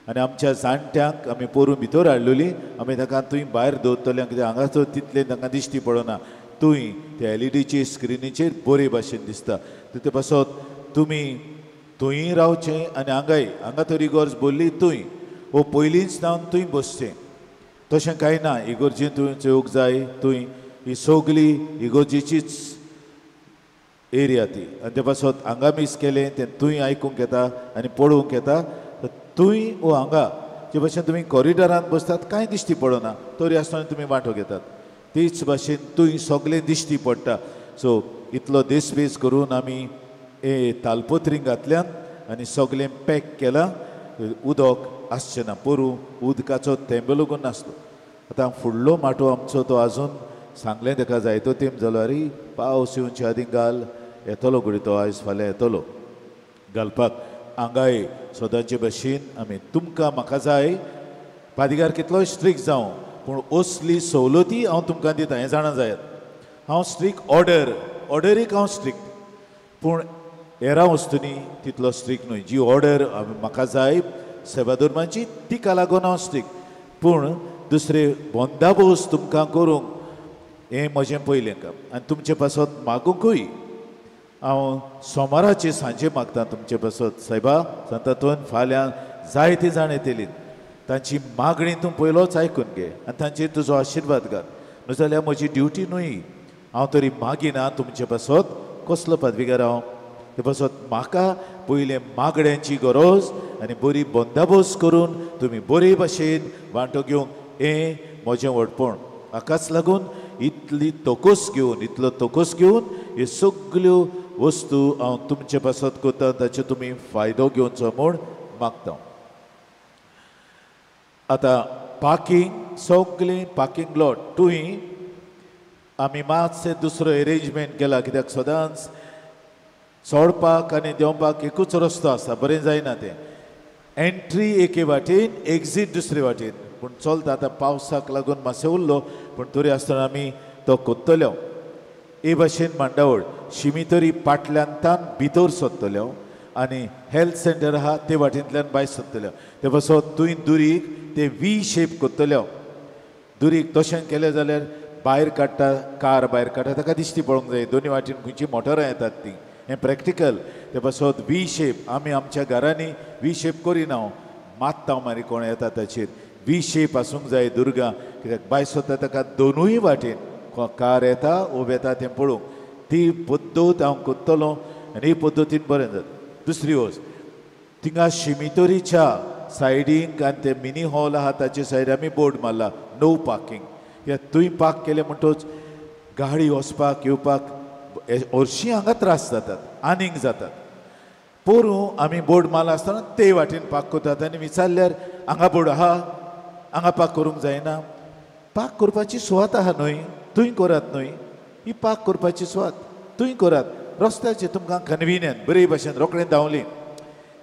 आनी आमच्या जाणट्यांक आमी पोरूं भितर हाडलेली, आमी तांकां थंय भायर दवरतले कित्याक हांगासर तितलें तांकां दिश्टी पडना. थंय त्या एलईडीचे स्क्रिनीचेर बरे भाशेन दिसता. ते पासत तुमी थंय रावचें आनी हांगाय हांगा तर इगोर्ज बोल्ली थंय वो पयलींच जावन थंय बसचें तशें कांय ना. इगोर्जीन तुवें चोवंक जाय थंय ही सगली इगोर्जीचीच एरिया ती आनी ते पासत हांगा मीस केलें तें थंय आयकूंक येता आनी पळोवंक येता. थंय वो हांगा जे भाशेन तुमी कॉरिडॉरांत बसतात कांय दिश्टी पडना तरी आसतना तुमी वांटो घेतात तीच भाशेन थंय सगळें दिश्टी पडटा. सो इतलो देसपेस करून आमी ए तालपत्री घातल्यान आनी सगळें पॅक केलां. उदक आसचें ना पोरूं उदकाचो थेंबो लागून नासलो. आतां फुडलो माटो आमचो तो आजून सांगलें ताका जायतो तेंप जालो आरे पावस येवचे आदीं घाल येतलो घडये तो आयज फाल्यां येतलो घालपाक. हांगाय सदांचे भशेन आमी तुमकां म्हाका जाय पादिगार कितलोय स्ट्रिक्ट जावं पूण असली सवलती हांव तुमकां दिता हें जाणा जायात. हांव स्ट्रिक्ट ऑर्डर ऑर्डरीक हांव स्ट्रिक्ट पूण हेरां वस्तूंनी तितलो स्ट्रिक्ट न्हय. जी ऑर्डर म्हाका जाय सेवाधर्माची तिका लागून हांव स्ट्रिक्ट पूण दुसरे बंदाबोस्त तुमकां करूंक हें म्हजें पयलें काम. आनी तुमचे पासत मागूंकूय हांव सोमाराचे सांजे मागता तुमचे पासत सायबा सांतातून फाल्यां जायते जाण येतली तांची मागणी तूं पयलोच आयकून घे आनी तांचेर तुजो आशिर्वाद घाल. न्हू जाल्यार म्हजी ड्युटी न्हय हांव तरी मागिना तुमचे पासत कसलो पदवीकार हांव ते पासत म्हाका पयलें मागण्यांची गरज आनी बरी बंदाबोस्त करून तुमी बरे भाशेन वांटो घेवंक हें म्हजें व्हडपण. हाकाच लागून इतली तोकोस घेवन इतलो तोकोस घेवन ह्यो सगल्यो वस्तू हांव तुमचे पासत करता ताचो तुमी फायदो घेवचो म्हूण मागता. आतां पार्किंग सगळें पार्किंग लॉट तुंय आमी मातशें दुसरो एरेंजमेंट केला कित्याक सदांच चोडपाक आनी देंवपाक एकूच रस्तो आसा बरें जायना तें. एंट्री एके वाटेन एक्झीट दुसरे वाटेन पूण चलता. आतां पावसाक लागून मातशें उरलो पूण तरी आसतना आमी तो कोत्तलो. हे भाशेन मांडावळ शिमितरी पाटल्यान तान भितर सोदतल्यो आनी हेल्थ सेंटर आहा ते वाटेंतल्यान भायर सोदतल्यो. ते पासत थंय दुरीग ते वी शेप कोत्तल्यो. दुरीग तशें केलें जाल्यार भायर काडटा कार भायर काडटा ताका दिश्टी पळोवंक जाय दोनी वाटेन खंयची मोटरां येतात ती हें प्रॅक्टिकल. ते पासत वी शेप आमी आमच्या घरांनी वी शेप करिना मात्ता मागीर कोण येता ताचेर वी शेप आसूंक जाय दुर्गा कित्याक भायर सोदता ताका दोनूय वाटेन कार येता उब येता तें पळोवंक ती पद्दत हांव कोत्तलो आनी ही पद्दतीन बरें जाता. दुसरी वस्त थिंगा शिमितोरीच्या सायडीक आनी ते मिनी हॉल आहा ताचे सायड आमी बोर्ड मारला नो पार्किंग. कित्याक थंय पार्क केलें म्हणटच गाडी वचपाक येवपाक हरशीं हांगा त्रास जातात आनीक जातात. पोरूं आमी बोर्ड मारला आसतना ते वाटेन पार्क करतात आनी विचारल्यार हांगा बोर्ड आहा हांगा पार्क करूंक जायना. पार्क करपाची सुवात आहा न्हय थंय करात न्हय ही पार्क करपाची सुवात थंय करात रस्त्याचेर तुमकां कन्विनियंट बरे भाशेन रोखडें धांवली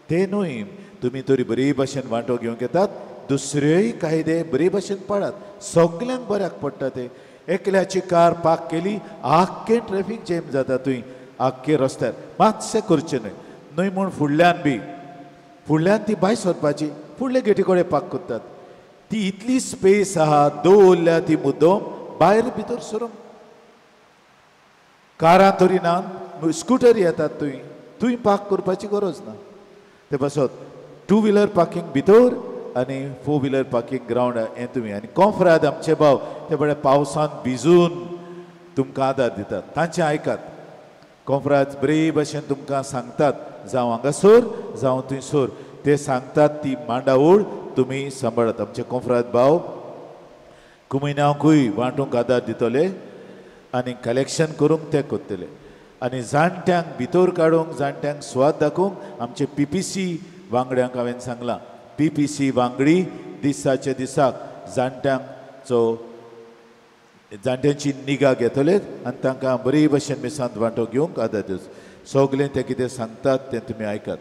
ते न्हय तुमी तरी बरे भाशेन वांटो घेवंक येतात. दुसरेय कायदे बरे भाशेन पाळात सगल्यांक बऱ्याक पडटा ते. एकल्याची कार पार्क केली आख्खें ट्रॅफीक जॅम जाता थंय आख्खे रस्त्यार मातशें करचें न्हय न्हय म्हूण फुडल्यान बी फुडल्यान ती भायर सरपाची फुडले गेटी कडेन पार्क करतात ती इतली स्पेस आहा दवरल्या ती मुद्दम भायर भितर सरूंक. कारां तरी ना स्कुटर येतात थंय थंय पार्क करपाची गरज ना. ते पासत टू व्हिलर पार्किंग भितर आनी फोर व्हिलर पार्किंग ग्रावंड हें तुमी. आनी कोंफ्राद आमचे भाव ते बरे पावसांत भिजून तुमकां आदार दितात तांचें आयकात. कोंफ्राद बरे भाशेन तुमकां सांगतात जावं हांगा सर जावं थंय सर ते सांगतात ती मांडावळ तुमी सांबाळात. आमचे कोंफ्राद भाव कुमिनांकूय वांटूंक आदार दितले आनी कलेक्शन करूंक ते करतले. आनी जाणट्यांक भितर काडूंक जाणट्यांक सुवात दाखोवंक आमचे पी पी सी वांगड्यांक हांवें सांगलां पी पी सी वांगडी दिसाच्या दिसाक जाणट्यांचो जाणट्यांची निगा घेतले आनी तांकां बरी भशेन मिसांत वांटो घेवंक आदार दिवचो. सगळें ते कितें सांगतात तें तुमी आयकात.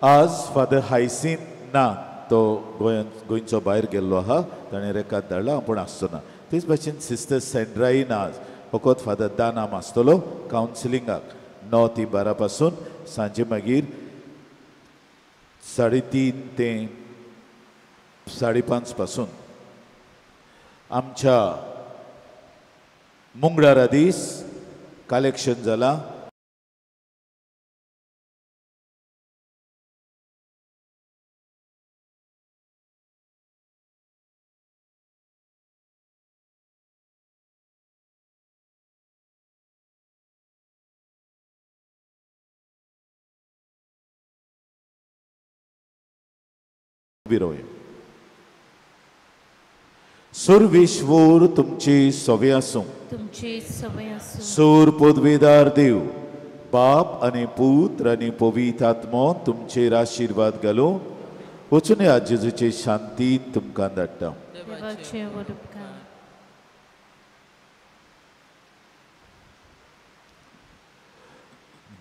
आज फादर हायसीन ना तो गोंयचो भायर गेल्लो आहा ताणें रेकाद धाडला पूण आसचो ना. तेच भाशेन सिस्टर सेंड्राई ना आज फकत फादर दानाम आसतलो कावन्सिलिंगाक 9 ते 12 पासून सांजे मागीर 3:30 ते 5:30 पासून. आमच्या मुंगडारा दीस कलेक्शन जाला. सुरविश्वोर तुमची सवे आसूं, तुमची सवे आसूं. सूर पदवीदार देव बाप आनी पुत्र आनी पवित्र आत्मो तुमचेर आशिर्वाद घालूं. वचून ह्या जेजूचे शांतीन तुमकां धाडटा. देवाचे व्हड उपकार.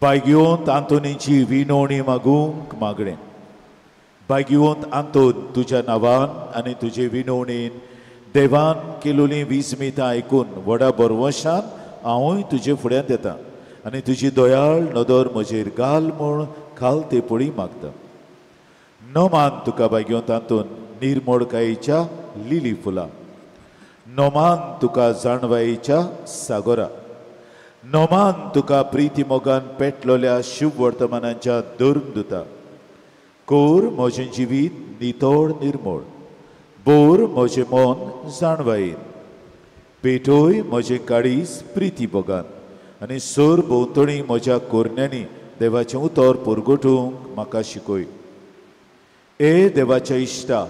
बायगिवंत आंतोनीची विनवणी मागूंक मागणें. बायगिवंत आंतोन तुज्या नांवान आनी तुजे विनवणेन देवान केलोलीं विस्मितां आयकून व्हडा बरवशान हांवूय तुजे फुड्यांत येता आनी तुजी दयाळ नदर म्हजेर घाल म्हूण खाल तेपळी मागता. नमान तुका बायगिवंत आंतोन निर्मोडकायेच्या लिली फुलां, नमान तुका जाणवायेच्या सागोरा, नमान तुका प्रिती मोगान पेटलोल्या शुभ वर्तमानाच्या धर्मदुता. कोर म्हजें जिवीत नितळ निर्मोळ, बोर म्हजें मन जाणवायेन, पेटोय म्हजें काळीज प्रिती मोगान आनी सोर भोंवतणी म्हज्या कोरण्यांनी देवाचें उतर पुरगोटूंक म्हाका शिकय. ए देवाच्या इश्टा,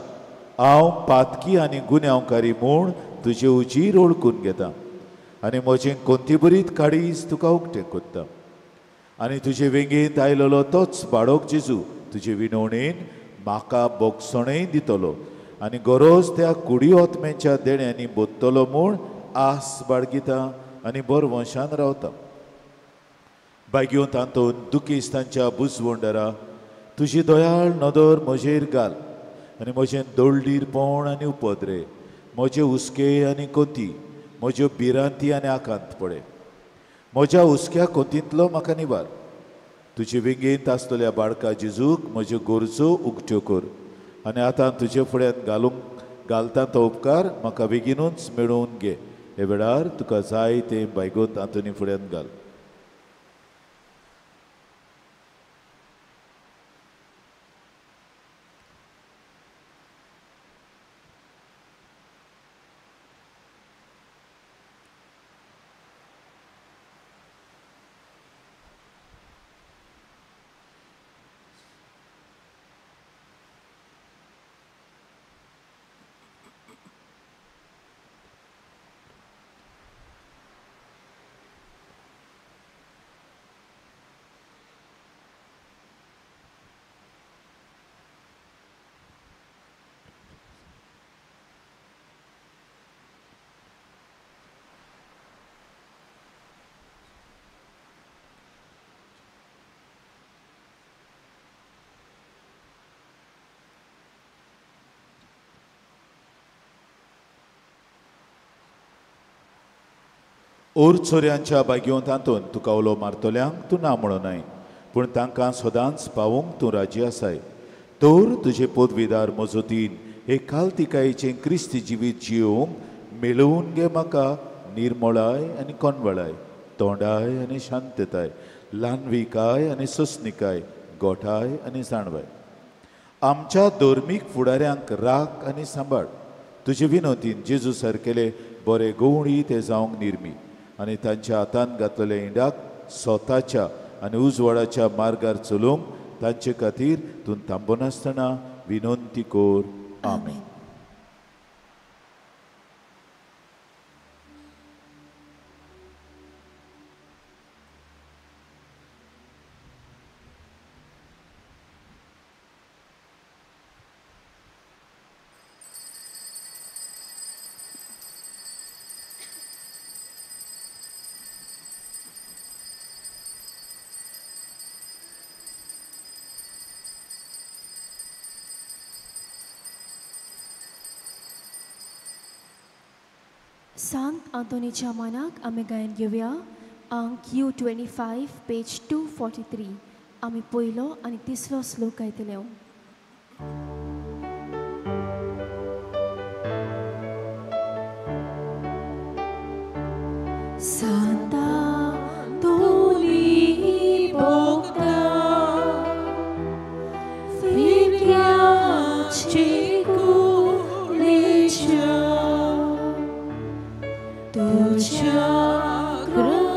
हांव पातकी आनी गुन्यांवकारी म्हूण तुजे उजीर ओळखून घेता आनी म्हजें कोंतीबरीत काळीज तुका उक्तें करता आनी तुजे वेंगेंत आयलेलो तोच बाळक जेजू तुजे विनवणेन म्हाका बोगसणेय दितलो आनी गरज त्या कुडी आत्म्याच्या देण्यांनी बोत्तलो म्हूण आस बाळगिता आनी बरवंशान रावता. बायगिवंत आंतोन दुखेस्तांच्या बुजवंडरा तुजी दयाळ नदर म्हजेर घाल आनी म्हजें दोळडीरपण आनी उपद्रे, म्हजे हुस्के आनी कोती, म्हज्यो भिरांती आनी आकांत पळय. म्हज्या हुस्क्या कोतींतलो म्हाका निवार. तुजे वेंगेंत आसतल्या बाळका जेजूक म्हज्यो गरजो उक्त्यो कर आनी आतां तुजे फुड्यांत घालूंक घालता तो उपकार म्हाका बेगीनूच मेळोवन घे. हे वेळार तुका जाय तें बायगोत आंतोनी फुड्यांत घाल. ओर चोरयांच्या बागेवंत आंतोन तुका उलो मारतल्यांक तूं ना म्हणूं नाय, पूण तांकां सदांच पावोवंक तूं राजी आसाय. तर तुजे पदवीदार मजतीन हे कालतिकायेचें क्रिस्ती जिवीत जियोवंक मेळोवन घे म्हाका निर्मळाय आनी कोनवळाय, तोंडाय आनी शांतताय, ल्हानविकाय आनी सोंसणिकाय, गोठाय आनी जाणवाय. आमच्या धर्मीक फुडाऱ्यांक राख आनी सांबाळ. तुजे विनोदीन जेजू सारकेले बरे गवळी ते जावंक निर्मी आनी तांच्या हातान घातलेल्या इंडाक स्वताच्या आनी उजवाडाच्या मार्गार चलोवंक तांचे खातीर तूं थांबनासतना विनंती कर. आमेन. सांत आंतोनीच्या मानाक आमी गायन घेवया अंक U25 page 243. आमी पयलो आनी तिसरो श्लोक गायतले. सांता तुज्या कृपेन।